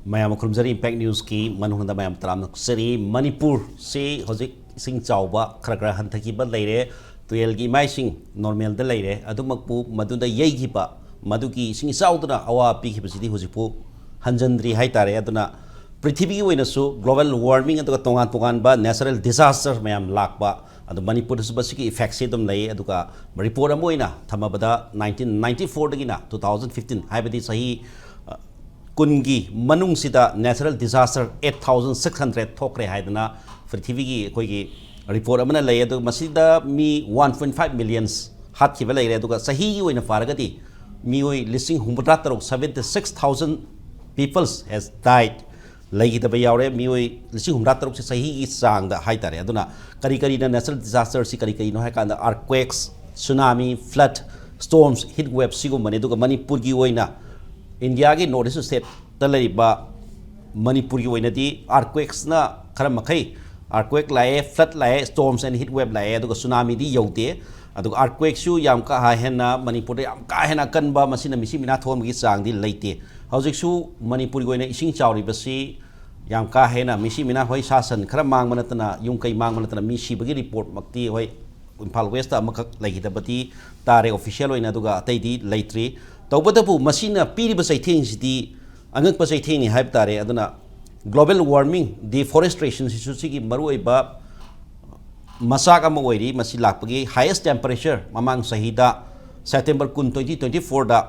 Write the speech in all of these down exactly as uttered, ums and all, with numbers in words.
ꯃꯌꯥꯝ ꯈꯨꯔꯨꯝꯖꯔꯤ꯫ Impact Newsꯀꯤ ꯃꯅꯨꯡꯗ ꯃꯌꯥꯝ ꯇꯔꯥꯝꯅ ꯆꯥꯛꯆꯔꯤ꯫ ꯃꯅꯤꯄꯨꯔꯁꯤ ꯍꯧꯖꯤꯛ ꯏꯁꯤꯡ ꯆꯥꯎꯕ ꯈꯔ ꯈꯔ ꯍꯟꯊꯈꯤꯕ ꯂꯩꯔꯦ, ꯇꯨꯔꯦꯜꯒꯤ ꯏꯃꯥꯏꯁꯤꯡ normalꯗ ꯂꯩꯔꯦ꯫ ꯑꯗꯨꯃꯛꯄꯨ ꯃꯗꯨꯗ ꯌꯩꯈꯤꯕ ꯃꯗꯨꯒꯤ ꯏꯁꯤꯡ ꯏꯆꯥꯎꯗꯨꯅ ꯑꯋꯥꯕ ꯄꯤꯈꯤꯕꯁꯤꯗꯤ ꯍꯧꯖꯤꯛꯄꯨ ꯍꯟꯖꯤꯟꯗ꯭ꯔꯤ ꯍꯥꯏꯇꯥꯔꯦ꯫ ꯑꯗꯨꯅ ꯄ꯭ꯔꯤꯊꯤꯕꯤꯒꯤ ꯑꯣꯏꯅꯁꯨ global warming ꯑꯗꯨꯒ ꯇꯣꯉꯥꯟ ꯇꯣꯉꯥꯟꯕ natural disaster ꯃꯌꯥꯝ ꯂꯥꯛꯄ, ꯑꯗꯣ ꯃꯅꯤꯄꯨꯔꯗꯁꯨ ꯃꯁꯤꯒꯤ effectꯁꯤ ꯑꯗꯨꯝ ꯂꯩ꯫ ꯑꯗꯨꯒ report ꯑꯃ ꯑꯣꯏꯅ ꯊꯝꯃꯕꯗ, nineteen ninety fourꯗꯒꯤꯅ two thousand fifteen, ꯍꯥꯏꯕꯗꯤ ꯆꯍꯤ, ꯑ, ꯀꯨꯟꯒꯤ ꯃꯅꯨꯡꯁꯤꯗ natural disaster eight thousand six hundred ꯊꯣꯛꯈ꯭ꯔꯦ ꯍꯥꯏꯗꯅ ꯄ꯭ꯔꯤꯊꯤꯕꯤꯒꯤ ꯑꯩꯈꯣꯏꯒꯤ report ꯑꯃꯅ ꯂꯩ꯫ ꯑꯗꯨ ꯃꯁꯤꯗ ꯃꯤ one point five millions ꯍꯥꯠꯈꯤꯕ ꯂꯩꯔꯦ꯫ ꯑꯗꯨꯒ ꯆꯍꯤꯒꯤ ꯑꯣꯏꯅ ꯄꯥꯔꯒꯗꯤ ꯃꯤꯑꯣꯏ ꯂꯤꯁꯤꯡ ꯍꯨꯝꯐꯨꯇꯔꯥ ꯇꯔꯨꯛ, seventy six thousand peoples has died, ꯂꯩꯈꯤꯗꯕ ꯌꯥꯎꯔꯦ꯫ ꯃꯤꯑꯣꯏ ꯂꯤꯁꯤꯡ ꯍꯨꯝꯐꯨꯇꯔꯥ ꯇꯔꯨꯛꯁꯦ ꯆꯍꯤꯒꯤ ꯆꯥꯡꯗ ꯍꯥꯏꯇꯥꯔꯦ꯫ ꯑꯗꯨꯅ ꯀꯔꯤ ꯀꯔꯤꯅ natural disasterꯁꯤ ꯀꯔꯤ ꯀꯔꯤꯅꯣ ꯍꯥꯏ ꯀꯥꯟꯗ, earthquakes, tsunami, flood, storms, heat wave ꯁꯤꯒꯨꯝꯕꯅꯤ꯫ ꯑꯗꯨꯒ ꯃꯅꯤꯄꯨꯔꯒꯤ ꯑꯣꯏꯅ ꯏꯟꯗꯤꯌꯥꯒꯤ North East stateꯇ ꯂꯩꯔꯤꯕ ꯃꯅꯤꯄꯨꯔꯒꯤ ꯑꯣꯏꯅꯗꯤ earthquakesꯅ ꯈꯔ ꯃꯈꯩ, earthquake ꯂꯥꯛꯑꯦ, flood ꯂꯥꯛꯑꯦ, storms and heat wave ꯂꯥꯛꯑꯦ, ꯑꯗꯨꯒ tsunamiꯗꯤ ꯌꯧꯗꯦ꯫ ꯑꯗꯨꯒ earthquakeꯁꯨ ꯌꯥꯝ ꯀꯥ ꯍꯦꯟꯅ ꯃꯅꯤꯄꯨꯔꯗ ꯌꯥꯝ ꯀꯥ ꯍꯦꯟꯅ ꯑꯀꯟꯕ ꯃꯁꯤꯅ ꯃꯤꯁꯤ ꯃꯤꯅꯥ ꯊꯣꯛꯍꯟꯕꯒꯤ ꯆꯥꯡꯗꯤ ꯂꯩꯇꯦ꯫ ꯍꯧꯖꯤꯛꯁꯨ ꯃꯅꯤꯄꯨꯔꯒꯤ ꯑꯣꯏꯅ ꯏꯁꯤꯡ ꯆꯥꯎꯔꯤꯕꯁꯤ ꯌꯥꯝ ꯀꯥ ꯍꯦꯟꯅ ꯃꯤꯁꯤ ꯃꯤꯅꯥ, ꯍꯣꯏ, ꯁꯥ ꯁꯟ ꯈꯔ ꯃꯥꯡꯕ ꯅꯠꯇꯅ, ꯌꯨꯝ ꯀꯩ ꯃꯥꯡꯕ ꯅꯠꯇꯅ, ꯃꯤ ꯁꯤꯕꯒꯤ reportꯃꯛꯇꯤ, ꯍꯣꯏ, ꯏꯝꯐꯥꯜ Westꯇ ꯑꯃꯈꯛ ꯂꯩꯈꯤꯗꯕꯗꯤ ꯇꯥꯔꯦ official ꯑꯣꯏꯅ, ꯑꯗꯨꯒ ꯑꯇꯩꯗꯤ ꯂꯩꯇ꯭ꯔꯤ꯫ ꯇꯧꯕꯇꯕꯨ ꯃꯁꯤꯅ ꯄꯤꯔꯤꯕ ꯆꯩꯊꯦꯡꯁꯤꯗꯤ ꯑꯉꯛꯄ ꯆꯩꯊꯦꯡꯅꯤ ꯍꯥꯏꯕ ꯇꯥꯔꯦ꯫ ꯑꯗꯨꯅ global warming, deforestationꯁꯤꯁꯨ ꯁꯤꯒꯤ ꯃꯔꯨꯑꯣꯏꯕ ꯃꯆꯥꯛ ꯑꯃ ꯑꯣꯏꯔꯤ꯫ ꯃꯁꯤ ꯂꯥꯛꯄꯒꯤ highest temperature ꯃꯃꯥꯡ ꯆꯍꯤꯗ September ꯀꯨꯟ, twenty twenty fourꯗ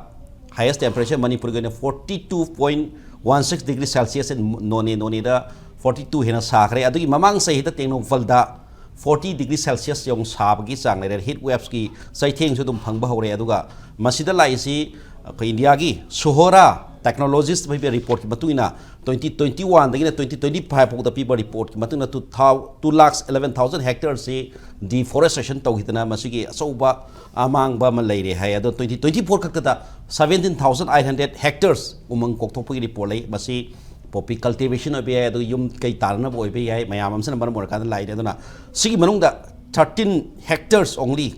highest temperature ꯃꯅꯤꯄꯨꯔꯒꯤ ꯑꯣꯏꯅ forty two point one six degree Celsius, ꯅꯣꯅꯦ, ꯅꯣꯅꯦꯗ forty two ꯍꯦꯟꯅ ꯁꯥꯈ꯭ꯔꯦ꯫ ꯑꯗꯨꯒꯤ ꯃꯃꯥꯡ ꯆꯍꯤꯗ ꯇꯦꯡꯅꯧꯄꯜꯗ forty degree Celsius ꯌꯧꯅ ꯁꯥꯕꯒꯤ ꯆꯥꯡ ꯂꯩꯔꯦ꯫ Heat waveꯀꯤ ꯆꯩꯊꯦꯡꯁꯨ ꯑꯗꯨꯝ ꯐꯪꯕ ꯍꯧꯔꯦ꯫ ꯑꯗꯨꯒ ꯃꯁꯤꯗ ꯂꯥꯛꯏꯁꯤ ꯑꯩꯈꯣꯏ ꯏꯟꯗꯤꯌꯥꯒꯤ Sohra Technologies ꯄꯤꯕ reportꯀꯤ ꯃꯇꯨꯡ ꯏꯟꯅ, twenty twenty oneꯗꯒꯤꯅ twenty twenty five ꯐꯥꯎꯗ ꯄꯤꯕ reportꯀꯤ ꯃꯇꯨꯡ ꯏꯟꯅ, two thou-, two lakhs eleven thousand hectaresꯁꯤ deforestation ꯇꯧꯈꯤꯗꯅ ꯃꯁꯤꯒꯤ ꯑꯆꯧꯕ ꯑꯃꯥꯡꯕ ꯑꯃ ꯂꯩꯔꯦ ꯍꯥꯏ꯫ ꯑꯗꯣ twenty twenty four ꯈꯛꯇꯗ seventeen thousand eight hundred hectares ꯎꯃꯪ ꯀꯣꯛꯊꯣꯛꯄꯒꯤ report ꯂꯩ꯫ ꯃꯁꯤ poppy cultivation ꯑꯣꯏꯕ ꯌꯥꯏ, ꯑꯗꯨꯒ ꯌꯨꯝ ꯀꯩ ꯇꯥꯅꯅꯕ ꯑꯣꯏꯕ ꯌꯥꯏ, ꯃꯌꯥꯝ ꯑꯃꯁꯤꯅ ꯃꯔꯝ ꯑꯣꯏꯔꯀꯥꯟꯗ ꯂꯥꯛꯏꯅꯦ꯫ ꯑꯗꯨꯅ ꯁꯤꯒꯤ ꯃꯅꯨꯡꯗ thirteen hectares only,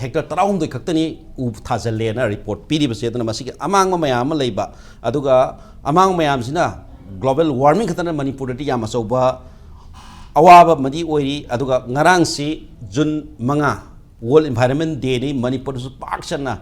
ꯍꯦꯛꯇꯔ ꯇꯔꯥꯍꯨꯝꯗꯣꯏ ꯈꯛꯇꯅꯤ ꯎ ꯊꯥꯖꯜꯂꯦꯅ ꯔꯤꯄꯣꯔꯠ ꯄꯤꯔꯤꯕꯁꯦ꯫ ꯑꯗꯨꯅ ꯃꯁꯤꯒꯤ ꯑꯃꯥꯡꯕ ꯃꯌꯥꯝ ꯑꯃ ꯂꯩꯕ, ꯑꯗꯨꯒ ꯑꯃꯥꯡꯕ ꯃꯌꯥꯝꯁꯤꯅ global warming ꯈꯛꯇꯅ ꯃꯅꯤꯄꯨꯔꯗꯗꯤ ꯌꯥꯝ ꯑꯆꯧꯕ ꯑꯋꯥꯕ ꯑꯃꯗꯤ ꯑꯣꯏꯔꯤ꯫ ꯑꯗꯨꯒ ꯉꯔꯥꯡꯁꯤ ꯖꯨꯟ ꯃꯉꯥ, World Environment Day ꯅꯤ꯫ ꯃꯅꯤꯄꯨꯔꯗꯁꯨ ꯄꯥꯛ ꯁꯟꯅ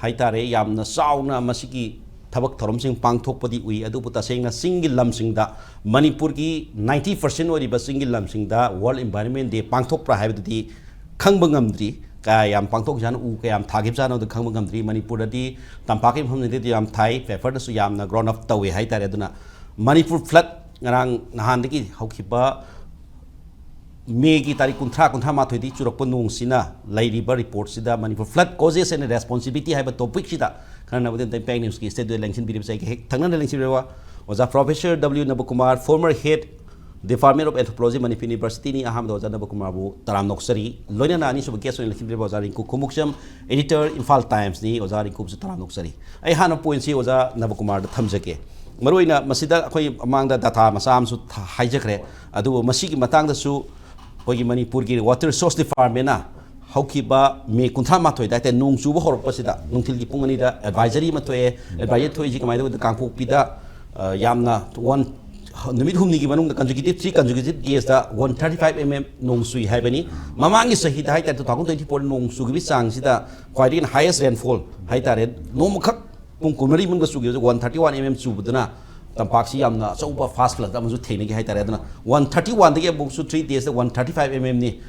ꯍꯥꯏꯇꯥꯔꯦ, ꯌꯥꯝꯅ ꯆꯥꯎꯅ ꯃꯁꯤꯒꯤ ꯊꯕꯛ ꯊꯧꯔꯝꯁꯤꯡ ꯄꯥꯡꯊꯣꯛꯄꯗꯤ ꯎꯏ꯫ ꯑꯗꯨꯕꯨ ꯇꯁꯦꯡꯅ ꯆꯤꯡꯒꯤ ꯂꯝꯁꯤꯡꯗ, ꯃꯅꯤꯄꯨꯔꯒꯤ ninety percent ꯑꯣꯏꯔꯤꯕ ꯆꯤꯡꯒꯤ ꯂꯝꯁꯤꯡꯗ World Environment Day ꯄꯥꯡꯊꯣꯛꯄ꯭ꯔꯥ ꯍꯥꯏꯕꯗꯨꯗꯤ ꯈꯪꯕ ꯉꯝꯗ꯭ꯔꯤ꯫ ꯀꯌꯥ ꯌꯥꯝ ꯄꯥꯡꯊꯣꯛꯈꯤꯕꯖꯥꯠꯅꯣ, ꯎ ꯀꯌꯥꯝ ꯊꯥꯈꯤꯕꯖꯥꯠꯅꯣ ꯑꯗꯨ ꯈꯪꯕ ꯉꯝꯗ꯭ꯔꯤ꯫ ꯃꯅꯤꯄꯨꯔꯗꯗꯤ ꯇꯝꯄꯥꯛꯀꯤ ꯃꯐꯝꯁꯤꯡꯗꯗꯤ ꯌꯥꯝ ꯊꯥꯏ, paper ꯗꯁꯨ ꯌꯥꯝꯅ grown up ꯇꯧꯏ ꯍꯥꯏꯇꯥꯔꯦ꯫ ꯑꯗꯨꯅ ꯃꯅꯤꯄꯨꯔ flood ꯉꯔꯥꯡ ꯅꯍꯥꯟꯗꯒꯤ ꯍꯧꯈꯤꯕ ꯃꯦꯒꯤ ꯇꯥꯔꯤꯛ ꯀꯨꯟꯊ꯭ꯔꯥ, ꯀꯨꯟꯊ꯭ꯔꯥ ꯃꯥꯊꯣꯏꯗꯒꯤ ꯆꯨꯔꯛꯄ ꯅꯣꯡꯁꯤꯅ ꯂꯩꯔꯤꯕ ꯔꯤꯄꯣꯔꯠꯁꯤꯗ Manipur flood causes and responsibility ꯍꯥꯏꯕ ꯇꯣꯄꯤꯛꯁꯤꯗ ꯈꯟꯅꯅꯕꯗꯤ ꯑꯝꯇ Impact News ꯀꯤ studio ꯗ ꯂꯦꯡꯁꯤꯟꯕꯤꯔꯤꯕꯁꯦ ꯑꯩꯒ ꯍꯦꯛ ꯊꯪꯅꯅ ꯂꯦꯡꯁꯤꯟꯕꯤꯔꯕ ꯑꯣꯖꯥ Professor W ꯅꯕꯀꯨꯃꯥꯔ, former head Department of Anthropology, Manipur University ꯅꯤ꯫ ꯑꯍꯥꯟꯕꯗ ꯑꯣꯖꯥ ꯅꯕꯀꯨꯃꯥꯔꯕꯨ ꯇꯔꯥꯝꯅ ꯑꯣꯛꯆꯔꯤ꯫ ꯂꯣꯏꯅꯅ ꯑꯅꯤꯁꯨꯕ guest ꯑꯣꯏꯅ ꯂꯦꯡꯁꯤꯟꯕꯤꯔꯕ ꯑꯣꯖꯥ ꯔꯤꯡꯀꯨ ꯈꯨꯃꯨꯛꯆꯝ, editor, Imphal Times ꯅꯤ꯫ ꯑꯣꯖꯥ ꯔꯤꯡꯀꯨꯕꯨꯁꯨ ꯇꯔꯥꯝꯅ ꯑꯣꯛꯆꯔꯤ꯫ ꯑꯩ ꯍꯥꯟꯅ point ꯁꯤ ꯑꯣꯖꯥ ꯅꯕꯀꯨꯃꯥꯔꯗ ꯊꯝꯖꯒꯦ꯫ ꯃꯔꯨꯑꯣꯏꯅ ꯃꯁꯤꯗ ꯑꯩꯈꯣꯏ ꯃꯃꯥꯡꯗ data ꯃꯆꯥ ꯑꯃꯁꯨ ꯊ-, ꯍꯥꯏꯖꯈ꯭ꯔꯦ꯫ ꯑꯗꯨꯕꯨ ꯃꯁꯤꯒꯤ ꯃꯇꯥꯡꯗꯁꯨ ꯑꯩꯈꯣꯏꯒꯤ ꯃꯅꯤꯄꯨꯔꯒꯤ Water Resource Department ꯅ ꯍꯧꯈꯤꯕ ꯃꯦ ꯀꯨꯟꯊ꯭ꯔꯥ ꯃꯥꯊꯣꯏꯗ ꯍꯥꯏꯇꯥꯔꯦ, ꯅꯣꯡ ꯆꯨꯕ ꯍꯧꯔꯛꯄꯁꯤꯗ ꯅꯨꯡꯊꯤꯜꯒꯤ ꯄꯨꯡ ꯑꯅꯤꯗ advisory ꯑꯃ ꯊꯣꯛꯑꯦ꯫ Advisory ꯊꯣꯛꯏꯁꯤ ꯀꯃꯥꯏꯅ ꯇꯧꯕꯗ, ꯀꯥꯡꯄꯣꯛꯄꯤꯗ, ꯑ, ꯌꯥꯝꯅ one, ꯅꯨꯃꯤꯠ ꯍꯨꯝꯅꯤꯒꯤ ꯃꯅꯨꯡꯗ consecutive, three consecutive days ꯗ one thirty five M M ꯅꯣꯡ ꯆꯨꯏ ꯍꯥꯏꯕꯅꯤ꯫ ꯃꯃꯥꯡꯒꯤ ꯆꯍꯤꯗ ꯍꯥꯏꯇꯥꯔꯦ, two thousand twenty four ꯅꯣꯡ ꯆꯨꯈꯤꯕꯒꯤ ꯆꯥꯡꯁꯤꯗ ꯈ꯭ꯋꯥꯏꯗꯒꯤ highest rainfall ꯍꯥꯏꯇꯥꯔꯦ, ꯅꯣꯡꯃꯈꯛ ꯄꯨꯡ ꯀꯨꯟꯃꯔꯤ ꯃꯅꯨꯡꯗ ꯆꯨꯈꯤꯕꯁꯦ one thirty one M M ꯆꯨꯕꯗꯨꯅ ꯇꯝꯄꯥꯛꯁꯤ ꯌꯥꯝꯅ ꯑꯆꯧꯕ flash flood ꯑꯃꯁꯨ ꯊꯦꯡꯅꯈꯤ ꯍꯥꯏꯇꯥꯔꯦ꯫ ꯑꯗꯨꯅ one thirty one ꯗꯒꯤ ꯑꯃꯨꯛꯁꯨ three days ꯗ one thirty five M M ꯅꯤ,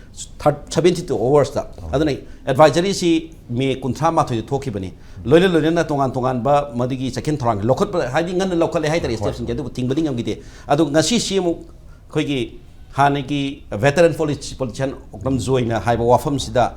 seventy two hours ꯇ꯫ ꯑꯗꯨꯅ advisory ꯁꯤ ꯃꯦ ꯀꯨꯟꯊ꯭ꯔꯥ ꯃꯥꯊꯣꯏꯗ ꯊꯣꯛꯈꯤꯕꯅꯤ꯫ ꯂꯣꯏꯅ ꯂꯣꯏꯅꯅ ꯇꯣꯉꯥꯟ ꯇꯣꯉꯥꯟꯕ ꯃꯗꯨꯒꯤ ꯆꯦꯛꯁꯤꯟ ꯊꯧꯔꯥꯡ ꯂꯧꯈꯠꯄ ꯍꯥꯏꯗꯤ ꯉꯟꯅ ꯂꯧꯈꯠꯂꯦ ꯍꯥꯏꯇꯥꯔꯦ, step ꯁꯤꯡꯁꯦ, ꯑꯗꯨꯕꯨ ꯊꯤꯡꯕꯗꯤ ꯉꯝꯈꯤꯗꯦ꯫ ꯑꯗꯨ ꯉꯁꯤꯁꯤ ꯑꯃꯨꯛ ꯑꯩꯈꯣꯏꯒꯤ ꯍꯥꯟꯅꯒꯤ veteran politician ꯑꯣꯀ꯭ꯔꯝ ꯖꯣꯏꯅ ꯍꯥꯏꯕ ꯋꯥꯐꯝꯁꯤꯗ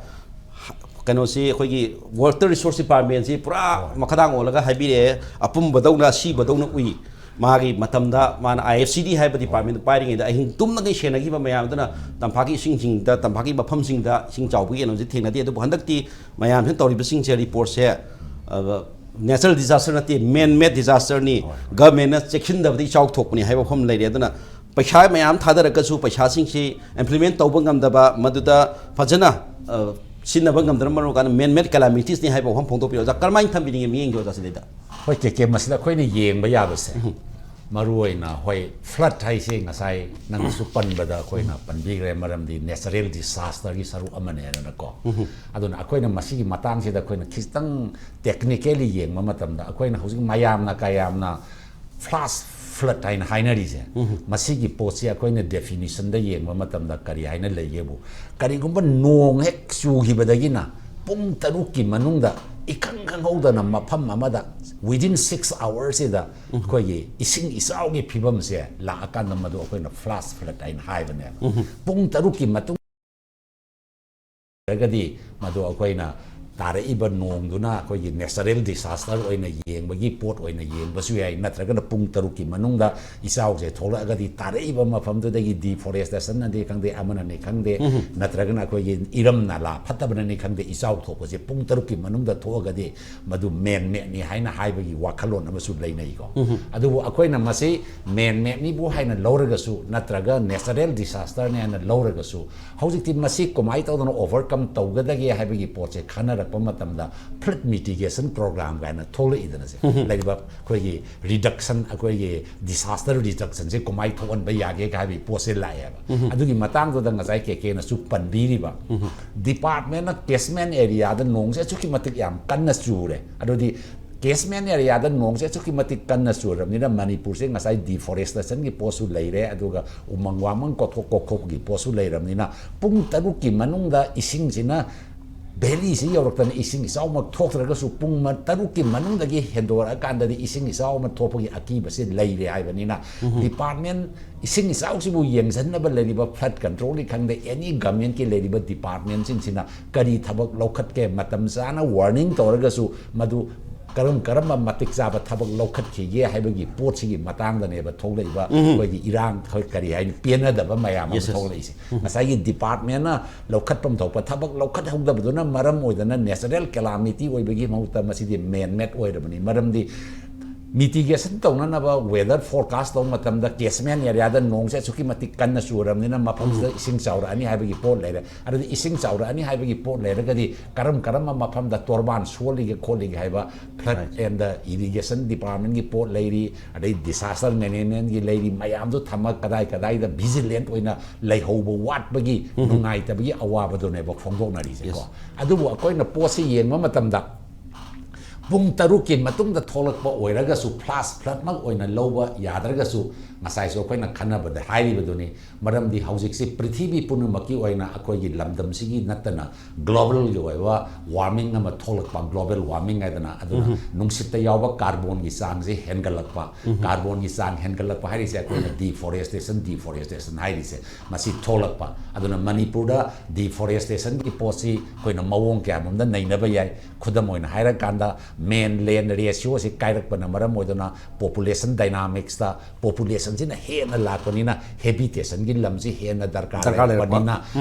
ꯀꯩꯅꯣꯁꯤ, ꯑꯩꯈꯣꯏꯒꯤ Water Resource Department ꯁꯤ ꯄꯨꯔꯥ ꯃꯈꯥꯗꯥꯡ ꯑꯣꯜꯂꯒ ꯍꯥꯏꯕꯤꯔꯛꯑꯦ, ꯑꯄꯨꯝꯕꯗꯧꯅ ꯑꯁꯤꯕꯗꯧꯅ ꯎꯏ꯫ ꯃꯥꯒꯤ ꯃꯇꯝꯗ ꯃꯥꯅ I F C D ꯍꯥꯏꯕ department ꯄꯥꯏꯔꯤꯉꯩꯗ ꯑꯍꯤꯡ ꯇꯨꯝꯗꯉꯩ ꯁꯦꯟꯅꯈꯤꯕ ꯃꯌꯥꯝꯗꯨꯅ ꯇꯝꯄꯥꯛꯀꯤ ꯏꯁꯤꯡꯁꯤꯡꯗ, ꯇꯝꯄꯥꯛꯀꯤ ꯃꯐꯝꯁꯤꯡꯗ ꯏꯁꯤꯡ ꯆꯥꯎꯕꯒꯤ ꯀꯩꯅꯣꯁꯤ ꯊꯦꯡꯅꯗꯦ꯫ ꯑꯗꯨꯕꯨ ꯍꯟꯗꯛꯇꯤ ꯃꯌꯥꯝꯁꯤꯅ ꯇꯧꯔꯤꯕꯁꯤꯡꯁꯦ, report ꯁꯦ, ꯑ, natural disaster ꯅꯠꯇꯦ, man made disaster ꯅꯤ, government ꯅ ꯆꯦꯛꯁꯤꯟꯗꯕꯗꯒꯤ ꯏꯆꯥꯎ ꯊꯣꯛꯄꯅꯤ ꯍꯥꯏꯕ ꯋꯥꯐꯝ ꯂꯩꯔꯦ꯫ ꯑꯗꯨꯅ ꯄꯩꯁꯥ ꯃꯌꯥꯝ ꯊꯥꯗꯔꯒꯁꯨ ꯄꯩꯁꯥꯁꯤꯡꯁꯤ implement ꯇꯧꯕ ꯉꯝꯗꯕ, ꯃꯗꯨꯗ ꯐꯖꯅ, ꯑ, ꯁꯤꯟꯅꯕ ꯉꯝꯗꯅ ꯃꯔꯝ ꯑꯣꯏꯔꯀꯥꯟꯗ man-made calamities ꯅꯤ ꯍꯥꯏꯕ ꯋꯥꯐꯝ ꯐꯣꯡꯗꯣꯛꯄꯤꯌꯣ ꯑꯣꯖꯥ꯫ ꯀꯔꯝꯍꯥꯏꯅ ꯊꯝꯕꯤꯅꯤꯡꯉꯦ ꯃꯤꯠꯌꯦꯡꯗꯣ ꯑꯣꯖꯥ ꯁꯤꯗꯩꯗ? ꯍꯣꯏ, ꯀꯦ ꯀꯦ, ꯃꯁꯤꯗ ꯑꯩꯈꯣꯏꯅ ꯌꯦꯡꯕ ꯌꯥꯕꯁꯦ, ꯃꯔꯨ ꯑꯣꯏꯅ, ꯍꯣꯏ, flood ꯍꯥꯏꯁꯦ ꯉꯁꯥꯏ ꯅꯪꯅꯁꯨ ꯄꯟꯕꯗ ꯑꯩꯈꯣꯏꯅ ꯄꯟꯕꯤꯈ꯭ꯔꯦ, ꯃꯔꯝꯗꯤ natural disaster ꯒꯤ ꯁꯔꯨꯛ ꯑꯃꯅꯦꯅꯀꯣ꯫ ꯑꯗꯨꯅ ꯑꯩꯈꯣꯏꯅ ꯃꯁꯤꯒꯤ ꯃꯇꯥꯡꯁꯤꯗ ꯑꯩꯈꯣꯏꯅ ꯈꯤꯇꯪ technically ꯌꯦꯡꯕ ꯃꯇꯝꯗ, ꯑꯩꯈꯣꯏꯅ ꯍꯧꯖꯤꯛ ꯃꯌꯥꯝꯅ ꯀꯌꯥꯝꯅ flash flood ꯍꯥꯏꯅ ꯍꯥꯏꯅꯔꯤꯁꯦ, ꯃꯁꯤꯒꯤ ꯄꯣꯠꯁꯤ ꯑꯩꯈꯣꯏꯅ definition ꯗ ꯌꯦꯡꯕ ꯃꯇꯝꯗ ꯀꯔꯤ ꯍꯥꯏꯅ ꯂꯩꯒꯦꯕꯨ, ꯀꯔꯤꯒꯨꯝꯕ ꯅꯣꯡ ꯍꯦꯛ ꯆꯨꯈꯤꯕꯗꯒꯤꯅ ꯄꯨꯡ ꯇꯔꯨꯛꯀꯤ ꯃꯅꯨꯡꯗ ꯏꯈꯪ ꯈꯪꯍꯧꯗꯅ ꯃꯐꯝ ꯑꯃꯗ within six hours ꯁꯤꯗ ꯑꯩꯈꯣꯏꯒꯤ ꯏꯁꯤꯡ ꯏꯆꯥꯎꯒꯤ ꯐꯤꯕꯝꯁꯦ ꯂꯥꯛꯑꯀꯥꯟꯗ ꯃꯗꯨ ꯑꯩꯈꯣꯏꯅ flash flood ꯍꯥꯏꯅ ꯍꯥꯏꯕꯅꯦꯕ꯫ ꯄꯨꯡ ꯇꯔꯨꯛꯀꯤ ꯃꯇꯨꯡ ꯇꯥꯔꯒꯗꯤ ꯃꯗꯨ ꯑꯩꯈꯣꯏꯅ ꯇꯥꯔꯛꯏꯕ ꯅꯣꯡꯗꯨꯅ ꯑꯩꯈꯣꯏꯒꯤ natural disaster ꯑꯣꯏꯅ ꯌꯦꯡꯕꯒꯤ ꯄꯣꯠ ꯑꯣꯏꯅ ꯌꯦꯡꯕꯁꯨ ꯌꯥꯏ, ꯅꯠꯇ꯭ꯔꯒꯅ ꯄꯨꯡ ꯇꯔꯨꯛꯀꯤ ꯃꯅꯨꯡꯗ ꯏꯆꯥꯎꯁꯦ ꯊꯣꯛꯂꯛꯑꯒꯗꯤ ꯇꯥꯔꯛꯏꯕ ꯃꯐꯝꯗꯨꯗꯒꯤ deforestation ꯅꯗꯤ ꯈꯪꯗꯦ, ꯑꯃꯅꯅꯤ ꯈꯪꯗꯦ, ꯅꯠꯇ꯭ꯔꯒꯅ ꯑꯩꯈꯣꯏꯒꯤ ꯏꯔꯝ ꯅꯂꯥ ꯐꯠꯇꯕꯅꯅꯤ ꯈꯪꯗꯦ, ꯏꯆꯥꯎ ꯊꯣꯛꯄꯁꯦ ꯄꯨꯡ ꯇꯔꯨꯛꯀꯤ ꯃꯅꯨꯡꯗ ꯊꯣꯛꯑꯒꯗꯤ ꯃꯗꯨ man-made ꯅꯤ ꯍꯥꯏꯅ ꯍꯥꯏꯕꯒꯤ ꯋꯥꯈꯜꯂꯣꯟ ꯑꯃꯁꯨ ꯂꯩꯅꯩꯀꯣ꯫ ꯑꯗꯨꯕꯨ ꯑꯩꯈꯣꯏꯅ ꯃꯁꯤ man-made ꯅꯤꯕꯨ ꯍꯥꯏꯅ ꯂꯧꯔꯒꯁꯨ ꯅꯠꯇ꯭ꯔꯒ natural disaster ꯅꯤ ꯍꯥꯏꯅ ꯂꯧꯔꯒꯁꯨ, ꯍꯧꯖꯤꯛꯇꯤ ꯃꯁꯤ ꯀꯃꯥꯏꯅ ꯇꯧꯗꯅ overcome ꯇꯧꯒꯗꯒꯦ ꯍꯥꯏꯕꯒꯤ ꯄꯣꯠꯁꯦ ꯈꯟꯅꯔꯛꯄ ꯃꯇꯝꯗ flood mitigation program ꯀꯥꯏꯅ ꯊꯣꯛꯂꯛꯏꯗꯅ ꯁꯦ꯫ ꯂꯩꯔꯤꯕ ꯑꯩꯈꯣꯏꯒꯤ reduction, ꯑꯩꯈꯣꯏꯒꯤ disaster reduction ꯁꯦ ꯀꯃꯥꯏꯅ ꯊꯣꯛꯍꯟꯕ ꯌꯥꯒꯦ ꯍꯥꯏꯕꯒꯤ ꯄꯣꯠꯁꯦ ꯂꯥꯛꯑꯦꯕ꯫ ꯑꯗꯨꯒꯤ ꯃꯇꯥꯡꯗꯨꯗ ꯉꯁꯥꯏ ꯀꯦ ꯀꯦꯅꯁꯨ ꯄꯟꯕꯤꯔꯤꯕ, department ꯅ catchment area ꯗ ꯅꯣꯡꯁꯦ ꯑꯁꯨꯛꯀꯤ ꯃꯇꯤꯛ ꯌꯥꯝ ꯀꯟꯅ ꯆꯨꯔꯦ, ꯑꯗꯨꯗꯤ catchment area ꯗ ꯅꯣꯡꯁꯦ ꯑꯁꯨꯛꯀꯤ ꯃꯇꯤꯛ ꯀꯟꯅ ꯆꯨꯔꯕꯅꯤꯅ ꯃꯅꯤꯄꯨꯔꯁꯦ ꯉꯁꯥꯏ deforestation ꯒꯤ ꯄꯣꯠꯁꯨ ꯂꯩꯔꯦ, ꯑꯗꯨꯒ ꯎꯃꯪ ꯋꯥꯃꯪ ꯀꯣꯛꯊꯣꯛ ꯀꯣꯛꯊꯣꯛꯄꯒꯤ ꯄꯣꯠꯁꯨ ꯂꯩꯔꯕꯅꯤꯅ ꯄꯨꯡ ꯇꯔꯨꯛꯀꯤ ꯃꯅꯨꯡꯗ ꯏꯁꯤꯡꯁꯤꯅ valley ꯁꯤ ꯌꯧꯔꯛꯇꯅ ꯏꯁꯤꯡ ꯏꯆꯥꯎꯃꯛ ꯊꯣꯛꯇ꯭ꯔꯒꯁꯨ ꯄꯨꯡ ꯃ-, ꯇꯔꯨꯛꯀꯤ ꯃꯅꯨꯡꯗꯒꯤ ꯍꯦꯟꯗꯣꯔꯛꯑꯀꯥꯟꯗꯗꯤ ꯏꯁꯤꯡ ꯏꯆꯥꯎ ꯑꯃ ꯊꯣꯛꯄꯒꯤ ꯑꯀꯤꯕꯁꯤ ꯂꯩꯔꯦ ꯍꯥꯏꯕꯅꯤꯅ, department ꯏꯁꯤꯡ ꯏꯆꯥꯎꯁꯤꯕꯨ ꯌꯦꯡꯁꯤꯟꯅꯕ ꯂꯩꯔꯤꯕ flood control ꯅꯤ ꯈꯪꯗꯦ, any government ꯀꯤ ꯂꯩꯔꯤꯕ department ꯁꯤꯡꯁꯤꯅ ꯀꯔꯤ ꯊꯕꯛ ꯂꯧꯈꯠꯀꯦ, ꯃꯇꯝ ꯆꯥꯅ warning ꯇꯧꯔꯒꯁꯨ ꯃꯗꯨ ꯀꯔꯝ ꯀꯔꯝꯕ ꯃꯇꯤꯛ ꯆꯥꯕ ꯊꯕꯛ ꯂꯧꯈꯠꯈꯤꯒꯦ ꯍꯥꯏꯕꯒꯤ ꯄꯣꯠꯁꯤꯒꯤ ꯃꯇꯥꯡꯗꯅꯦꯕ ꯊꯣꯛꯂꯛꯏꯕ ꯑꯩꯈꯣꯏꯒꯤ ꯏꯔꯥꯡ, ꯑꯩꯈꯣꯏ ꯀꯔꯤ ꯍꯥꯏꯅꯤ, ꯄꯦꯟꯅꯗꯕ ꯃꯌꯥꯝ ꯑꯃ Yes, yes. ꯊꯣꯛꯂꯛꯏꯁꯦ꯫ ꯉꯁꯥꯏꯒꯤ department ꯅ ꯂꯧꯈꯠꯐꯝ ꯊꯣꯛꯄ ꯊꯕꯛ ꯂꯧꯈꯠꯍꯧꯗꯕꯗꯨꯅ ꯃꯔꯝ ꯑꯣꯏꯗꯅ natural calamity ꯑꯣꯏꯕꯒꯤ ꯃꯍꯨꯠꯇ ꯃꯁꯤꯗꯤ man-made ꯑꯣꯏꯔꯕꯅꯤ꯫ ꯃꯔꯝꯗꯤ Mitigation ꯇꯧꯅꯅꯕ weather forecast ꯇꯧꯕ ꯃꯇꯝꯗ catchment areaꯗ ꯅꯣꯡꯁꯦ ꯑꯁꯨꯛꯀꯤ ꯃꯇꯤꯛ ꯀꯟꯅ ꯆꯨꯔꯕꯅꯤꯅ ꯃꯐꯝꯁꯤꯗ ꯏꯁꯤꯡ ꯆꯥꯎꯔꯛꯑꯅꯤ ꯍꯥꯏꯕꯒꯤ ꯄꯣꯠ ꯂꯩꯔꯦ꯫ ꯑꯗꯨꯗꯤ ꯏꯁꯤꯡ ꯆꯥꯎꯔꯛꯑꯅꯤ ꯍꯥꯏꯕꯒꯤ ꯄꯣꯠ ꯂꯩꯔꯒꯗꯤ ꯀꯔꯝ ꯀꯔꯝꯕ ꯃꯐꯝꯗ ꯇꯣꯔꯕꯥꯟ ꯁꯣꯜꯂꯤꯒꯦ ꯈꯣꯠꯂꯤꯒꯦ ꯍꯥꯏꯕ flood and irrigation departmentꯀꯤ ꯄꯣꯠ ꯂꯩꯔꯤ, ꯑꯗꯩ disaster managementꯀꯤ ꯂꯩꯔꯤ, ꯃꯌꯥꯝꯗꯨ ꯊꯝꯃꯒ ꯀꯗꯥꯏ ꯀꯗꯥꯏꯗ vigilant ꯑꯣꯏꯅ ꯂꯩꯍꯧꯕ ꯋꯥꯠꯄꯒꯤ ꯅꯨꯡꯉꯥꯏꯇꯕꯒꯤ ꯑꯋꯥꯕꯗꯨꯅꯦꯕ ꯐꯣꯡꯗꯣꯛꯅꯔꯤꯁꯦꯀꯣ꯫ ꯑꯗꯨꯕꯨ ꯑꯩꯈꯣꯏꯅ ꯄꯣꯠꯁꯤ ꯌꯦꯡꯕ ꯃꯇꯝꯗ ꯄꯨꯡ ꯇꯔꯨꯛꯀꯤ ꯃꯇꯨꯡꯗ ꯊꯣꯛꯂꯛꯄ ꯑꯣꯏꯔꯒꯁꯨ flash floodꯃꯛ ꯑꯣꯏꯅ ꯂꯧꯕ ꯌꯥꯗ꯭ꯔꯒꯁꯨ ꯉꯁꯥꯏꯁꯨ ꯑꯩꯈꯣꯏꯅ ꯈꯟꯅꯕꯗ ꯍꯥꯏꯔꯤꯕꯗꯨꯅꯤ꯫ ꯃꯔꯝꯗꯤ ꯍꯧꯖꯤꯛꯁꯤ ꯄ꯭ꯔꯤꯊꯤꯕꯤ ꯄꯨꯝꯅꯃꯛꯀꯤ ꯑꯣꯏꯅ ꯑꯩꯈꯣꯏꯒꯤ ꯂꯝꯗꯝꯁꯤꯒꯤ ꯅꯠꯇꯅ globalꯒꯤ ꯑꯣꯏꯕ warming ꯑꯃ ꯊꯣꯛꯂꯛꯄ, global warming ꯍꯥꯏꯗꯅ, ꯑꯗꯨꯅ ꯅꯨꯡꯁꯤꯠꯇ ꯌꯥꯎꯕ carbonꯒꯤ ꯆꯥꯡꯁꯦ ꯍꯦꯟꯒꯠꯂꯛꯄ꯫ Carbonꯒꯤ ꯆꯥꯡ ꯍꯦꯟꯒꯠꯂꯛꯄ ꯍꯥꯏꯔꯤꯁꯦ ꯑꯩꯈꯣꯏꯅ deforestation, deforestation ꯍꯥꯏꯔꯤꯁꯦ ꯃꯁꯤ ꯊꯣꯛꯂꯛꯄ꯫ ꯑꯗꯨꯅ ꯃꯅꯤꯄꯨꯔꯗ deforestationꯒꯤ ꯄꯣꯠꯁꯤ ꯑꯩꯈꯣꯏꯅ ꯃꯑꯣꯡ ꯀꯌꯥ ꯃꯔꯣꯝꯗ ꯅꯩꯅꯕ ꯌꯥꯏ꯫ ꯈꯨꯗꯝ ꯑꯣꯏꯅ ꯍꯥꯏꯔꯀꯥꯟꯗ man land ratioꯁꯤ ꯀꯥꯏꯔꯛꯄꯅ ꯃꯔꯝ ꯑꯣꯏꯗꯨꯅ population dynamicsꯇ populationꯁꯤꯅ ꯍꯦꯟꯅ ꯂꯥꯛꯄꯅꯤꯅ habitationꯒꯤ ꯂꯝꯁꯤ ꯍꯦꯟꯅ ꯗꯔꯀꯥꯔ ꯗꯔꯀꯥꯔ ꯂꯩꯔꯛꯄ꯫ ꯂꯩꯔꯛꯄꯅꯤꯅ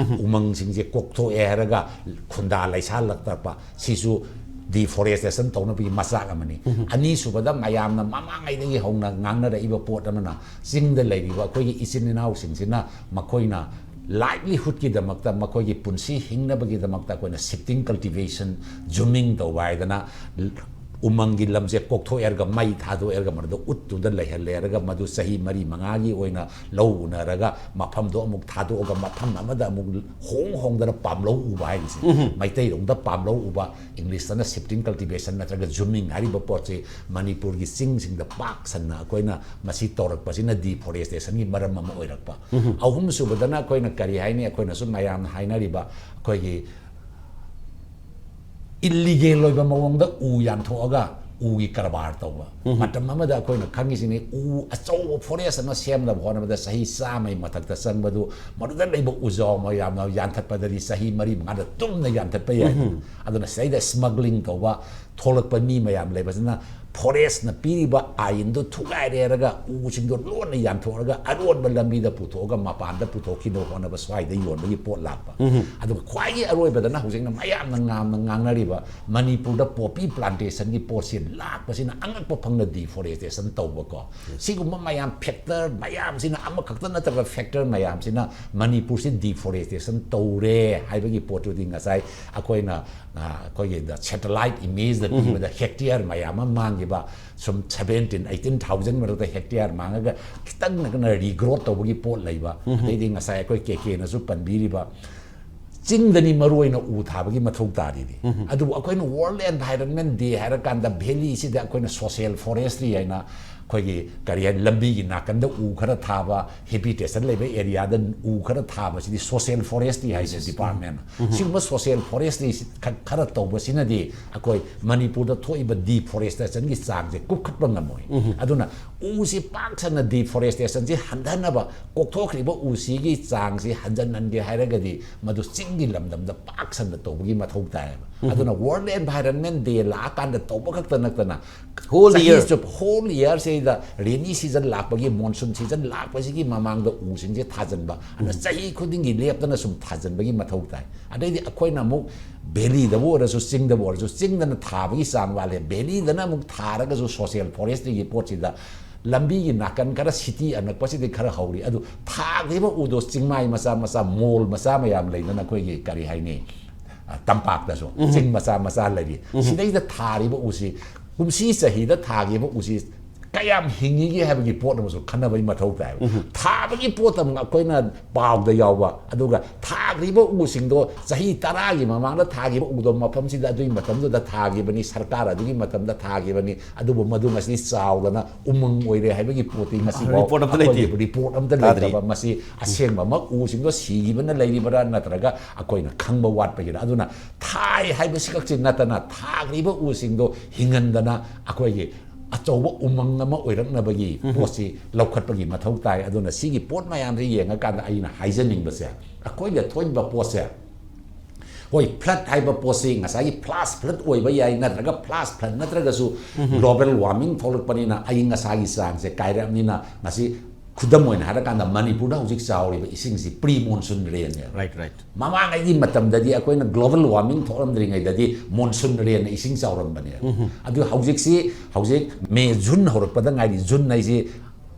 ꯎꯃꯪꯁꯤꯡꯁꯦ ꯀꯣꯛꯊꯣꯛꯑꯦ ꯍꯥꯏꯔꯒ ꯈꯨꯟꯗꯥ ꯂꯩꯁꯥꯜꯂꯛꯇꯔꯛꯄ ꯁꯤꯁꯨ deforestation ꯇꯧꯅꯕꯒꯤ ꯃꯆꯥꯛ ꯑꯃꯅꯤ꯫ ꯑꯅꯤꯁꯨꯕꯗ ꯃꯌꯥꯝꯅ ꯃꯃꯥꯡꯉꯩꯗꯒꯤ ꯍꯧꯅ ꯉꯥꯡꯅꯔꯛꯏꯕ ꯄꯣꯠ ꯑꯃꯅ ꯆꯤꯡꯗ ꯂꯩꯔꯤꯕ ꯑꯩꯈꯣꯏꯒꯤ ꯏꯆꯤꯟ ꯏꯅꯥꯎꯁꯤꯡꯁꯤꯅ ꯃꯈꯣꯏꯅ livelihoodꯀꯤꯗꯃꯛꯇ, ꯃꯈꯣꯏꯒꯤ ꯄꯨꯟꯁꯤ ꯍꯤꯡꯅꯕꯒꯤꯗꯃꯛꯇ ꯑꯩꯈꯣꯏꯅ shifting cultivation, jumming ꯇꯧꯕ ꯍꯥꯏꯗꯅ ꯎꯃꯪꯒꯤ ꯂꯝꯁꯦ ꯀꯣꯛꯊꯣꯛꯑꯦ ꯍꯥꯏꯔꯒ ꯃꯩ ꯊꯥꯗꯣꯛꯑꯦ ꯍꯥꯏꯔꯒ ꯃꯗꯨꯗ ꯎꯠꯇꯨꯗ ꯂꯩꯍꯜꯂꯦ ꯍꯥꯏꯔꯒ ꯃꯗꯨ ꯆꯍꯤ ꯃꯔꯤ ꯃꯉꯥꯒꯤ ꯑꯣꯏꯅ ꯂꯧ ꯎꯅꯔꯒ ꯃꯐꯝꯗꯣ ꯑꯃꯨꯛ ꯊꯥꯗꯣꯛꯑꯒ ꯃꯐꯝ ꯑꯃꯗ ꯑꯃꯨꯛ ꯍꯣꯡ ꯍꯣꯡꯗꯅ ꯄꯥꯝꯂꯧ ꯎꯕ ꯍꯥꯏꯔꯤꯁꯦ꯫ ꯃꯩꯇꯩꯔꯣꯝꯗ ꯄꯥꯝꯂꯧ ꯎꯕ, Englishꯇꯅ shifting cultivation ꯅꯠꯇ꯭ꯔꯒ jumming ꯍꯥꯏꯔꯤꯕ ꯄꯣꯠꯁꯤ ꯃꯅꯤꯄꯨꯔꯒꯤ ꯆꯤꯡꯁꯤꯡꯗ ꯄꯥꯛ ꯁꯟꯅ ꯑꯩꯈꯣꯏꯅ ꯃꯁꯤ ꯇꯧꯔꯛꯄꯁꯤꯅ deforestationꯒꯤ ꯃꯔꯝ ꯑꯃ ꯑꯣꯏꯔꯛꯄ꯫ ꯑꯍꯨꯝꯁꯨꯕꯗꯅ ꯑꯩꯈꯣꯏꯅ ꯀꯔꯤ ꯍꯥꯏꯅꯤ, ꯑꯩꯈꯣꯏꯅꯁꯨ ꯃꯌꯥꯝꯅ ꯍꯥꯏꯅꯔꯤꯕ ꯑꯩꯈꯣꯏꯒꯤ illegal ꯑꯣꯏꯕ ꯃꯑꯣꯡꯗ ꯎ ꯌꯥꯟꯊꯣꯛꯑꯒ ꯎꯒꯤ ꯀꯔꯕꯥꯔ ꯇꯧꯕ꯫ ꯃꯇꯝ ꯑꯃꯗ ꯑꯩꯈꯣꯏꯅ ꯈꯪꯉꯤꯁꯤꯅꯤ, ꯎ ꯑꯆꯧꯕ forest ꯑꯃ ꯁꯦꯝꯅꯕ ꯍꯣꯠꯅꯕꯗ ꯆꯍꯤ ꯆꯥꯝꯃꯒꯤ ꯃꯊꯛꯇ ꯆꯪꯕꯗꯨ ꯃꯗꯨꯗ ꯂꯩꯕ ꯎꯖꯥꯎ ꯃꯌꯥꯝꯅ ꯌꯥꯟꯊꯠꯄꯗꯗꯤ ꯆꯍꯤ ꯃꯔꯤ ꯃꯉꯥꯗ ꯇꯨꯝꯅ ꯌꯥꯟꯊꯠꯄ ꯌꯥꯏ꯫ ꯑꯗꯨꯅ ꯁꯤꯗꯩꯗ smuggling ꯇꯧꯕ, ꯊꯣꯛꯂꯛꯄ ꯃꯤ ꯃꯌꯥꯝ ꯂꯩꯕꯁꯤꯅ ꯐꯣꯔꯦꯁꯅ ꯄꯤꯔꯤꯕ ꯑꯥꯏꯟꯗꯣ ꯊꯨꯒꯥꯏꯔꯦꯔꯒ ꯎꯁꯤꯡꯗꯣ ꯂꯣꯟꯅ ꯌꯥꯟꯊꯣꯛꯑꯒ ꯑꯔꯣꯟꯕ ꯂꯝꯕꯤꯗ ꯄꯨꯊꯣꯛꯑꯒ ꯃꯄꯥꯟꯗ ꯄꯨꯊꯣꯛꯈꯤꯅꯕ ꯍꯣꯠꯅꯕ ꯁ꯭ꯋꯥꯏꯗ ꯌꯣꯟꯕꯒꯤ ꯄꯣꯠ ꯂꯥꯛꯄ꯫ ꯑꯗꯨꯒ ꯈ꯭ꯋꯥꯏꯒꯤ ꯑꯔꯣꯏꯕꯗꯅ ꯍꯧꯖꯤꯛꯅ ꯃꯌꯥꯝꯅ ꯉꯥꯝꯅ ꯉꯥꯡꯅꯔꯤꯕ ꯃꯅꯤꯄꯨꯔꯗ ꯄꯣꯄꯤ ꯄ꯭ꯂꯥꯟꯇꯦꯁꯟꯒꯤ ꯄꯣꯠꯁꯤ ꯂꯥꯛꯄꯁꯤꯅ ꯑꯉꯛꯄ ꯐꯪꯅ ꯗꯤꯐꯣꯔꯦꯁꯇꯦꯁꯟ ꯇꯧꯕꯀꯣ꯫ ꯁꯤꯒꯨꯝꯕ ꯃꯌꯥꯝ ꯐꯦꯛꯇꯔ ꯃꯌꯥꯝꯁꯤꯅ ꯑꯃꯈꯛꯇ ꯅꯠꯇꯕ ꯐꯦꯛꯇꯔ ꯃꯌꯥꯝꯁꯤꯅ ꯃꯅꯤꯄꯨꯔꯁꯤ ꯗꯤꯐꯣꯔꯦꯁꯇꯦꯁꯟ ꯇꯧꯔꯦ ꯍꯥꯏꯕꯒꯤ ꯄꯣꯠꯇꯨꯗꯤ ꯉꯁꯥꯏ ꯑꯩꯈꯣꯏꯅ ꯑꯩꯈꯣꯏꯒꯤ ꯁꯦꯇꯦꯂꯥꯏꯠ ꯏꯃꯦꯖꯇ ꯄꯤꯕꯗ ꯍꯦꯛꯇꯤꯌꯥꯔ ꯃꯌꯥꯝ ꯑꯃ ꯃꯥꯡꯈꯤꯕ, ꯁꯨꯝ ꯁꯕꯦꯟꯇꯤꯟ ꯑꯩꯇꯤꯟ ꯊꯥꯎꯖꯟ ꯃꯔꯛꯇ ꯍꯦꯛꯇꯤꯌꯥꯔ ꯃꯥꯡꯉꯒ ꯈꯤꯇꯪ ꯅꯛꯅ ꯔꯤꯒ꯭ꯔꯣꯠ ꯇꯧꯕꯒꯤ ꯄꯣꯠ ꯂꯩꯕ꯫ ꯑꯗꯩꯗꯤ ꯉꯁꯥꯏ ꯑꯩꯈꯣꯏ ꯀꯦ ꯀꯦꯅꯁꯨ ꯄꯟꯕꯤꯔꯤꯕ ꯆꯤꯡꯗꯅꯤ ꯃꯔꯨ ꯑꯣꯏꯅ ꯎ ꯊꯥꯕꯒꯤ ꯃꯊꯧ ꯇꯥꯔꯤꯗꯤ꯫ ꯑꯗꯨꯕꯨ ꯑꯩꯈꯣꯏꯅ ꯋꯥꯔꯜ ꯑꯦꯟꯚꯥꯏꯔꯟꯃꯦꯟ ꯗꯦ ꯍꯥꯏꯔꯀꯥꯟꯗ ꯚꯦꯂꯤꯁꯤꯗ ꯑꯩꯈꯣꯏꯅ ꯁꯣꯁꯤꯌꯦꯜ ꯐꯣꯔꯦꯁꯇ꯭ꯔꯤ ꯍꯥꯏꯅ ꯑꯩꯈꯣꯏꯒꯤ ꯀꯔꯤ ꯍꯥꯏꯅꯤ, ꯂꯝꯕꯤꯒꯤ ꯅꯥꯀꯟꯗ ꯎ ꯈꯔ ꯊꯥꯕ, ꯍꯦꯕꯤꯇꯦꯁꯟ ꯂꯩꯕ ꯑꯦꯔꯤꯌꯥꯗ ꯎ ꯈꯔ ꯊꯥꯕꯁꯤꯗꯤ ꯁꯣꯁꯤꯌꯦꯜ ꯐꯣꯔꯦꯁꯇ꯭ꯔꯤ ꯍꯥꯏꯁꯦ ꯗꯤꯄꯥꯔꯠꯃꯦꯟ꯫ ꯁꯤꯒꯨꯝꯕ ꯁꯣꯁꯤꯌꯦꯜ ꯐꯣꯔꯦꯁꯇ꯭ꯔꯤ ꯈꯔ ꯇꯧꯕꯁꯤꯅꯗꯤ ꯑꯩꯈꯣꯏ ꯃꯅꯤꯄꯨꯔꯗ ꯊꯣꯛꯏꯕ ꯗꯤꯐꯣꯔꯦꯁꯇꯦꯁꯟꯒꯤ ꯆꯥꯡꯁꯦ ꯀꯨꯞꯈꯠꯄ ꯉꯝꯃꯣꯏ꯫ ꯑꯗꯨꯅ ꯎꯁꯤ ꯄꯥꯛ ꯁꯟꯅ ꯗꯤꯐꯣꯔꯦꯁꯇꯦꯁꯟꯁꯤ ꯍꯟꯊꯅꯕ, ꯀꯣꯛꯊꯣꯛꯈ꯭ꯔꯤꯕ ꯎꯁꯤꯒꯤ ꯆꯥꯡꯁꯤ ꯍꯟꯖꯟꯍꯟꯒꯦ ꯍꯥꯏꯔꯒꯗꯤ ꯃꯗꯨ ꯆꯤꯡꯒꯤ ꯂꯝꯗꯝꯗ ꯄꯥꯛ ꯁꯟꯅ ꯇꯧꯕꯒꯤ ꯃꯊꯧ ꯇꯥꯏꯌꯦꯕ꯫ ꯑꯗꯨꯅ ꯋꯥꯔꯜ ꯑꯦꯟꯚꯥꯏꯔꯟꯃꯦꯟ ꯗꯦ ꯂꯥꯛꯑꯀꯥꯟꯗ ꯇꯧꯕ ꯈꯛꯇ ꯅꯠꯇꯅ ꯍꯣꯜ ꯆꯍꯤ ꯏꯌꯔ꯫ ꯆꯨꯞ-, ꯍꯣꯜ ꯏꯌꯔꯁꯤꯗ ꯔꯦꯅꯤ ꯁꯤꯖꯟ ꯂꯥꯛꯄꯒꯤ, ꯃꯣꯟꯁꯨꯟ ꯁꯤꯖꯟ ꯂꯥꯛꯄꯁꯤꯒꯤ ꯃꯃꯥꯡꯗ ꯎꯁꯤꯡꯁꯦ ꯊꯥꯖꯤꯟꯕ, ꯑꯗꯨꯅ ꯆꯍꯤ ꯈꯨꯗꯤꯡꯒꯤ ꯂꯦꯞꯇꯅ ꯁꯨꯝ ꯊꯥꯖꯤꯟꯕꯒꯤ ꯃꯊꯧ ꯇꯥꯏ꯫ ꯑꯗꯩꯗꯤ ꯑꯩꯈꯣꯏꯅ ꯑꯃꯨꯛ ꯚꯦꯂꯤꯗꯕꯨ ꯑꯣꯏꯔꯁꯨ, ꯆꯤꯡꯗꯕꯨ ꯑꯣꯏꯔꯁꯨ, ꯆꯤꯡꯗꯅ ꯊꯥꯕꯒꯤ ꯆꯥꯡ ꯋꯥꯠꯂꯦ, ꯚꯦꯂꯤꯗꯅ ꯑꯃꯨꯛ ꯊꯥꯔꯒꯁꯨ ꯁꯣꯁꯤꯌꯦꯜ ꯐꯣꯔꯦꯁꯇ꯭ꯔꯤꯒꯤ ꯄꯣꯠꯁꯤꯗ ꯂꯝꯕꯤꯒꯤ ꯅꯥꯀꯟ ꯈꯔ ꯁꯤꯇꯤ ꯑꯅꯛꯄꯁꯤꯗꯤ ꯈꯔ ꯍꯧꯔꯤ꯫ ꯑꯗꯨ ꯊꯥꯈ꯭ꯔꯤꯕ ꯎꯗꯣ ꯆꯤꯡꯃꯥꯏ ꯃꯆꯥ ꯃꯆꯥ, ꯃꯣꯜ ꯃꯆꯥ ꯃꯌꯥꯝ ꯂꯩꯗꯅ ꯑꯩꯈꯣꯏꯒꯤ ꯀꯔꯤ ꯍꯥꯏꯅꯤ, ꯑ, ꯇꯝꯄꯥꯛꯇꯁꯨ ꯆꯤꯡ ꯃꯆꯥ ꯃꯆꯥ ꯂꯩꯔꯤ꯫ ꯁꯤꯗꯩꯗ ꯊꯥꯔꯤꯕ ꯎꯁꯤ, ꯀꯨꯝꯁꯤ ꯆꯍꯤꯗ ꯊꯥꯈꯤꯕ ꯎꯁꯤ ꯀꯌꯥꯝ ꯍꯤꯡꯉꯤꯒꯦ ꯍꯥꯏꯕꯒꯤ ꯄꯣꯠ ꯑꯃꯁꯨ ꯈꯟꯅꯕꯒꯤ ꯃꯊꯧ ꯇꯥꯏꯕ꯫ ꯊꯥꯕꯒꯤ ꯄꯣꯠ ꯑꯃ ꯑꯩꯈꯣꯏꯅ ꯄꯥꯎꯗ ꯌꯥꯎꯕ, ꯑꯗꯨꯒ ꯊꯥꯈ꯭ꯔꯤꯕ ꯎꯁꯤꯡꯗꯣ ꯆꯍꯤ ꯇꯔꯥꯒꯤ ꯃꯃꯥꯡꯗ ꯊꯥꯈꯤꯕ ꯎꯗꯣ ꯃꯐꯝꯁꯤꯗ ꯑꯗꯨꯒꯤ ꯃꯇꯝꯗꯨꯗ ꯊꯥꯈꯤꯕꯅꯤ, ꯁꯔꯀꯥꯔ ꯑꯗꯨꯒꯤ ꯃꯇꯝꯗ ꯊꯥꯈꯤꯕꯅꯤ, ꯑꯗꯨꯕꯨ ꯃꯗꯨ ꯉꯁꯤ ꯆꯥꯎꯗꯅ ꯎꯃꯪ ꯑꯣꯏꯔꯦ ꯍꯥꯏꯕꯒꯤ ꯄꯣꯠꯇꯤ ꯉꯁꯤ ꯔꯤꯄꯣꯔꯠ ꯑꯝꯇ ꯂꯩꯇꯦ꯫ ꯔꯤꯄꯣꯔꯠ ꯑꯝꯇ ꯇꯥꯗ꯭ꯔꯤ꯫ ꯂꯩꯇꯕ꯫ ꯃꯁꯤ ꯑꯁꯦꯡꯕꯃꯛ ꯎꯁꯤꯡꯗꯣ ꯁꯤꯈꯤꯕꯅ ꯂꯩꯔꯤꯕ꯭ꯔꯥ ꯅꯠꯇ꯭ꯔꯒ ꯑꯩꯈꯣꯏꯅ ꯈꯪꯕ ꯋꯥꯠꯄꯒꯤꯔ? ꯑꯗꯨꯅ ꯊꯥꯏ ꯍꯥꯏꯕꯁꯤꯈꯛꯁꯤ ꯅꯠꯇꯅ ꯊꯥꯈ꯭ꯔꯤꯕ ꯎꯁꯤꯡꯗꯣ ꯍꯤꯡꯍꯟꯗꯅ ꯑꯩꯈꯣꯏꯒꯤ ꯑꯆꯧꯕ ꯎꯃꯪ ꯑꯃ ꯑꯣꯏꯔꯛꯅꯕꯒꯤ ꯄꯣꯠꯁꯤ ꯂꯧꯈꯠꯄꯒꯤ ꯃꯊꯧ ꯇꯥꯏ꯫ ꯑꯗꯨꯅ ꯁꯤꯒꯤ ꯄꯣꯠ ꯃꯌꯥꯝꯁꯤ ꯌꯦꯡꯉꯀꯥꯟꯗ ꯑꯩꯅ ꯍꯥꯏꯖꯅꯤꯡꯕꯁꯦ, ꯑꯩꯈꯣꯏꯗ ꯊꯣꯛꯏꯕ ꯄꯣꯠꯁꯦ ꯍꯣꯏ, ꯐ꯭ꯂꯠ ꯍꯥꯏꯕ ꯄꯣꯠꯁꯤ ꯉꯁꯥꯏꯒꯤ ꯐ꯭ꯂꯥꯁ ꯐ꯭ꯂꯠ ꯑꯣꯏꯕ ꯌꯥꯏ, ꯅꯠꯇ꯭ꯔꯒ ꯐ꯭ꯂꯥꯁ ꯐ꯭ꯂꯠ ꯅꯠꯇ꯭ꯔꯒꯁꯨ ꯒ꯭ꯂꯣꯕꯦꯜ ꯋꯥꯔꯃꯤꯡ ꯊꯣꯛꯂꯛꯄꯅꯤꯅ ꯑꯏꯪ ꯑꯁꯥꯒꯤ ꯆꯥꯡꯁꯦ ꯀꯥꯏꯔꯛꯑꯕꯅꯤꯅ, ꯉꯁꯤ ꯈꯨꯗꯝ ꯑꯣꯏꯅ ꯍꯥꯏꯔꯀꯥꯟꯗ ꯃꯅꯤꯄꯨꯔꯗ ꯍꯧꯖꯤꯛ ꯆꯥꯎꯔꯤꯕ ꯏꯁꯤꯡꯁꯤ ꯄ꯭ꯔꯤ ꯃꯣꯟꯁꯨꯟ ꯔꯦꯟꯅꯦꯕ꯫ ꯔꯥꯏꯠ ꯔꯥꯏꯠ ꯃꯃꯥꯡꯉꯩꯒꯤ ꯃꯇꯝꯗꯗꯤ ꯑꯩꯈꯣꯏꯅ ꯒ꯭ꯂꯣꯕꯦꯜ ꯋꯥꯔꯃꯤꯡ ꯊꯣꯛꯂꯝꯗ꯭ꯔꯤꯉꯩꯗꯗꯤ ꯃꯣꯟꯁꯨꯟ ꯔꯦꯟꯅ ꯏꯁꯤꯡ ꯆꯥꯎꯔꯝꯕꯅꯦꯕ꯫ ꯑꯗꯨ ꯍꯧꯖꯤꯛꯁꯤ, ꯍꯧꯖꯤꯛ ꯃꯦ, ꯖꯨꯟ ꯍꯧꯔꯛꯄꯗ ꯉꯥꯏꯔꯤ꯫ ꯖꯨꯟ ꯍꯥꯏꯁꯤ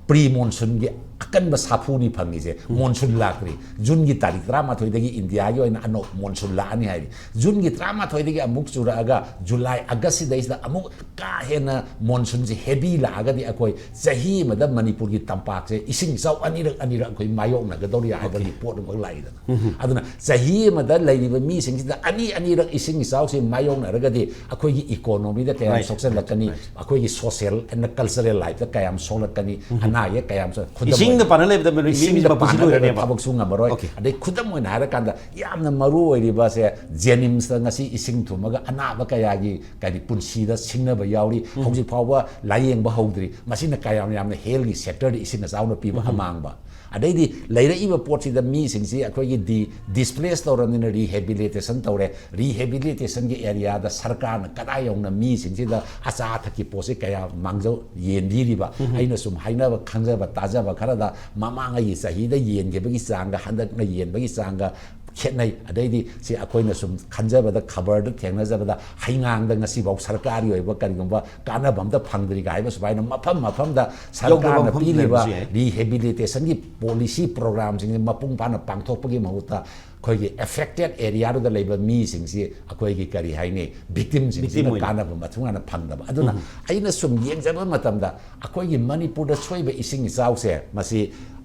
ꯄ꯭ꯔꯤ ꯃꯣꯟꯁꯨꯟꯒꯤ ꯑꯀꯟꯕ ꯁꯥꯐꯨꯅꯤ ꯐꯪꯉꯤꯁꯦ꯫ ꯃꯣꯟꯁꯨꯟ ꯂꯥꯛꯇ꯭ꯔꯤ꯫ ꯖꯨꯟꯒꯤ ꯇꯥꯔꯤꯛ ꯇꯔꯥꯃꯥꯊꯣꯏꯗꯒꯤ ꯏꯟꯗꯤꯌꯥꯒꯤ ꯑꯣꯏꯅ ꯑꯅꯧ ꯃꯣꯟꯁꯨꯟ ꯂꯥꯛꯑꯅꯤ ꯍꯥꯏꯔꯤ꯫ ꯖꯨꯟꯒꯤ ꯇꯔꯥꯃꯥꯊꯣꯏꯗꯒꯤ ꯑꯃꯨꯛ ꯆꯨꯔꯛꯑꯒ ꯖꯨꯂꯥꯏ, ꯑꯥꯒꯁ ꯁꯤꯗꯩꯁꯤꯗ ꯑꯃꯨꯛ ꯀꯥ ꯍꯦꯟꯅ ꯃꯣꯟꯁꯨꯟꯁꯦ ꯍꯦꯚꯤ ꯂꯥꯛꯑꯒꯗꯤ ꯑꯩꯈꯣꯏ ꯆꯍꯤ ꯑꯃꯗ ꯃꯅꯤꯄꯨꯔꯒꯤ ꯇꯝꯄꯥꯛꯁꯦ ꯏꯁꯤꯡ ꯏꯆꯥꯎ ꯑꯅꯤꯔꯛ ꯑꯅꯤꯔꯛ ꯑꯩꯈꯣꯏ ꯃꯥꯌꯣꯛꯅꯒꯗꯧꯔꯤ ꯍꯥꯏꯕꯒꯤ ꯄꯣꯠ ꯑꯃꯈꯛ ꯂꯥꯛꯏꯗꯅ꯫ ꯑꯗꯨꯅ ꯆꯍꯤ ꯑꯃꯗ ꯂꯩꯔꯤꯕ ꯃꯤꯁꯤꯡꯁꯤꯗ ꯑꯅꯤ ꯑꯅꯤꯔꯛ ꯏꯁꯤꯡ ꯏꯆꯥꯎꯁꯦ ꯃꯥꯌꯣꯛꯅꯔꯒꯗꯤ ꯑꯩꯈꯣꯏꯒꯤ ꯏꯀꯣꯅꯣꯃꯤꯗ ꯀꯌꯥꯝ Right, ꯁꯣꯛꯆꯜꯂꯛꯀꯅꯤ, right, right. ꯑꯩꯈꯣꯏꯒꯤ ꯁꯣꯁꯤꯌꯦꯜ ꯑꯦꯟ ꯀꯜꯆꯔꯦꯜ ꯂꯥꯏꯐꯇ ꯀꯌꯥꯝ ꯁꯣꯛꯂꯛꯀꯅꯤ, ꯑꯅꯥ ꯑꯌꯦꯛ ꯀꯌꯥꯝ ꯁꯣꯛ-, ꯈꯨꯗꯝ ꯏꯁꯤꯡꯗ ꯑꯣꯏꯅ ꯄꯥꯟꯅ ꯂꯩꯕꯗ ꯃꯤ- ꯃꯤ- ꯏꯁꯤꯡꯗ ꯃꯄꯨꯟꯁꯤ ꯄꯥꯟꯅ ꯂꯩꯕꯗ ꯂꯣꯏꯔꯅꯦꯕ꯫ ꯊꯕꯛ ꯁꯨ ꯉꯝꯃꯔꯣꯏ꯫ Okay. ꯑꯗꯩ ꯈꯨꯗꯝ ꯑꯣꯏꯅ ꯍꯥꯏꯔꯀꯥꯟꯗ ꯌꯥꯝꯅ ꯃꯔꯨ ꯑꯣꯏꯔꯤꯕꯁꯦ, ꯖꯦꯅꯤꯝꯁꯇ ꯉꯁꯤ ꯏꯁꯤꯡ ꯊꯨꯝꯃꯒ ꯑꯅꯥꯕ ꯀꯌꯥꯒꯤ ꯀꯔꯤ ꯄꯨꯟꯁꯤꯗ ꯁꯤꯡꯅꯕ ꯌꯥꯎꯔꯤ꯫ ꯍꯧꯖꯤꯛ ꯐꯥꯎꯕ ꯂꯥꯌꯦꯡꯕ ꯍꯧꯗ꯭ꯔꯤ꯫ ꯃꯁꯤꯅ ꯀꯌꯥꯝ ꯌꯥꯝꯅ ꯍꯦꯜꯒꯤ ꯁꯦꯛꯇꯔꯗ ꯏꯁꯤꯡ ꯑꯆꯥꯎꯅ ꯄꯤꯕ ꯑꯃꯥꯡꯕ꯫ ꯑꯗꯩꯗꯤ ꯂꯩꯔꯛꯏꯕ ꯄꯣꯠꯁꯤꯗ ꯃꯤꯁꯤꯡꯁꯤ ꯑꯩꯈꯣꯏꯒꯤ ꯗꯤ-, ꯗꯤꯁꯄ꯭ꯂꯦꯁ ꯇꯧꯔꯕꯅꯤꯅ ꯔꯤꯍꯦꯕꯤꯂꯤꯇꯦꯁꯟ ꯇꯧꯔꯦ꯫ ꯔꯤꯍꯦꯕꯤꯂꯤꯇꯦꯁꯟꯒꯤ ꯑꯦꯔꯤꯌꯥꯗ ꯁꯔꯀꯥꯔꯅ ꯀꯗꯥꯏ ꯌꯧꯅ ꯃꯤꯁꯤꯡꯁꯤꯗ ꯑꯆꯥ ꯑꯊꯛꯀꯤ ꯄꯣꯠꯁꯤ ꯀꯌꯥ ꯃꯥꯡꯖꯧ ꯌꯦꯟꯕꯤꯔꯤꯕ? ꯑꯩꯅ ꯁꯨꯝ ꯍꯥꯏꯅꯕ, ꯈꯪꯖꯕ, ꯇꯥꯖꯕ ꯈꯔꯗ ꯃꯃꯥꯡꯉꯩꯒꯤ ꯆꯍꯤꯗ ꯌꯦꯟꯈꯤꯕꯒꯤ ꯆꯥꯡꯒ ꯍꯟꯗꯛꯅ ꯌꯦꯟꯕꯒꯤ ꯆꯥꯡꯒ ꯈꯦꯠꯅꯩ꯫ ꯑꯗꯩꯗꯤ ꯁꯤ ꯑꯩꯈꯣꯏꯅ ꯁꯨꯝ ꯈꯟꯖꯕꯗ, ꯈꯕꯔꯗ ꯊꯦꯡꯅꯖꯕꯗ, ꯍꯩꯉꯥꯡꯗ ꯉꯁꯤꯐꯥꯎ ꯁꯔꯀꯥꯔꯒꯤ ꯑꯣꯏꯕ ꯀꯔꯤꯒꯨꯝꯕ ꯀꯥꯟꯅꯕ ꯑꯝꯇ ꯐꯪꯗ꯭ꯔꯤꯒ ꯍꯥꯏꯕ ꯁꯨꯃꯥꯏꯅ ꯃꯐꯝ ꯃꯐꯝꯗ ꯁꯔꯀꯥꯔꯅ ꯃꯐꯝ ꯄꯤꯔꯤꯕ ꯂꯩꯔꯝꯕꯁꯨ ꯌꯥꯏ꯫ ꯔꯤꯍꯦꯕꯤꯂꯤꯇꯦꯁꯟꯒꯤ ꯄꯣꯂꯤꯁꯤ ꯄ꯭ꯔꯣꯒ꯭ꯔꯥꯝꯁꯤꯡꯁꯦ ꯃꯄꯨꯡ ꯐꯥꯅ ꯄꯥꯡꯊꯣꯛꯄꯒꯤ ꯃꯍꯨꯠꯇ ꯑꯩꯈꯣꯏꯒꯤ ꯑꯦꯐꯦꯛꯇꯦꯠ ꯑꯦꯔꯤꯌꯥꯗꯨꯗ ꯂꯩꯕ ꯃꯤꯁꯤꯡꯁꯤ ꯑꯩꯈꯣꯏꯒꯤ ꯀꯔꯤ ꯍꯥꯏꯅꯤ, ꯚꯤꯛꯇꯤꯝꯁꯤꯡꯁꯤꯅ Victim ꯑꯣꯏꯅ꯫ ꯀꯥꯟꯅꯕ ꯃꯊꯧꯅꯥꯅ ꯐꯪꯗꯕ꯫ ꯑꯗꯨꯅ ꯑꯩꯅ ꯁꯨꯝ ꯌꯦꯡꯖꯕ ꯃꯇꯝꯗ ꯑꯩꯈꯣꯏꯒꯤ ꯃꯅꯤꯄꯨꯔꯗ ꯁꯣꯏꯕ ꯏꯁꯤꯡ ꯏꯆꯥꯎꯁꯦ ꯃꯁꯤ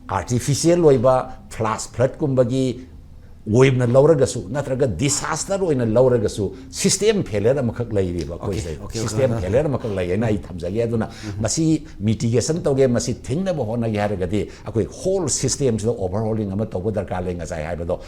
ꯑꯥꯔꯇꯤꯐꯤꯁꯤꯌꯦꯜ ꯑꯣꯏꯕ ꯐ꯭ꯂꯥꯁ ꯐ꯭ꯂꯠꯀꯨꯝꯕꯒꯤ ꯑꯣꯏꯅ ꯂꯧꯔꯒꯁꯨ, ꯅꯠꯇ꯭ꯔꯒ ꯗꯤꯁꯥꯁꯇꯔ ꯑꯣꯏꯅ ꯂꯧꯔꯒꯁꯨ, ꯁꯤꯁꯇꯦꯝ ꯐꯦꯂꯤꯌꯔ ꯑꯃꯈꯛ ꯂꯩꯔꯤꯕ ꯑꯩꯈꯣꯏꯁꯦ꯫ Okay, okay, system okay. Failure ꯑꯃꯈꯛ ꯂꯩ ꯍꯥꯏꯅ ꯑꯩ ꯊꯝꯖꯒꯦ꯫ ꯑꯗꯨꯅ ꯃꯁꯤ ꯃꯤꯇꯤꯒꯦꯁꯟ ꯇꯧꯒꯦ, ꯃꯁꯤ ꯊꯤꯡꯅꯕ ꯍꯣꯠꯅꯒꯦ ꯍꯥꯏꯔꯒꯗꯤ ꯑꯩꯈꯣꯏ ꯍꯣꯜ ꯁꯤꯁꯇꯦꯝꯁꯤꯗ ꯑꯣꯚꯔꯍꯣꯂꯤꯡ ꯑꯃ ꯇꯧꯕ ꯗꯔꯀꯥꯔ ꯂꯩ꯫ ꯉꯁꯥꯏ ꯍꯥꯏꯕꯗꯣ,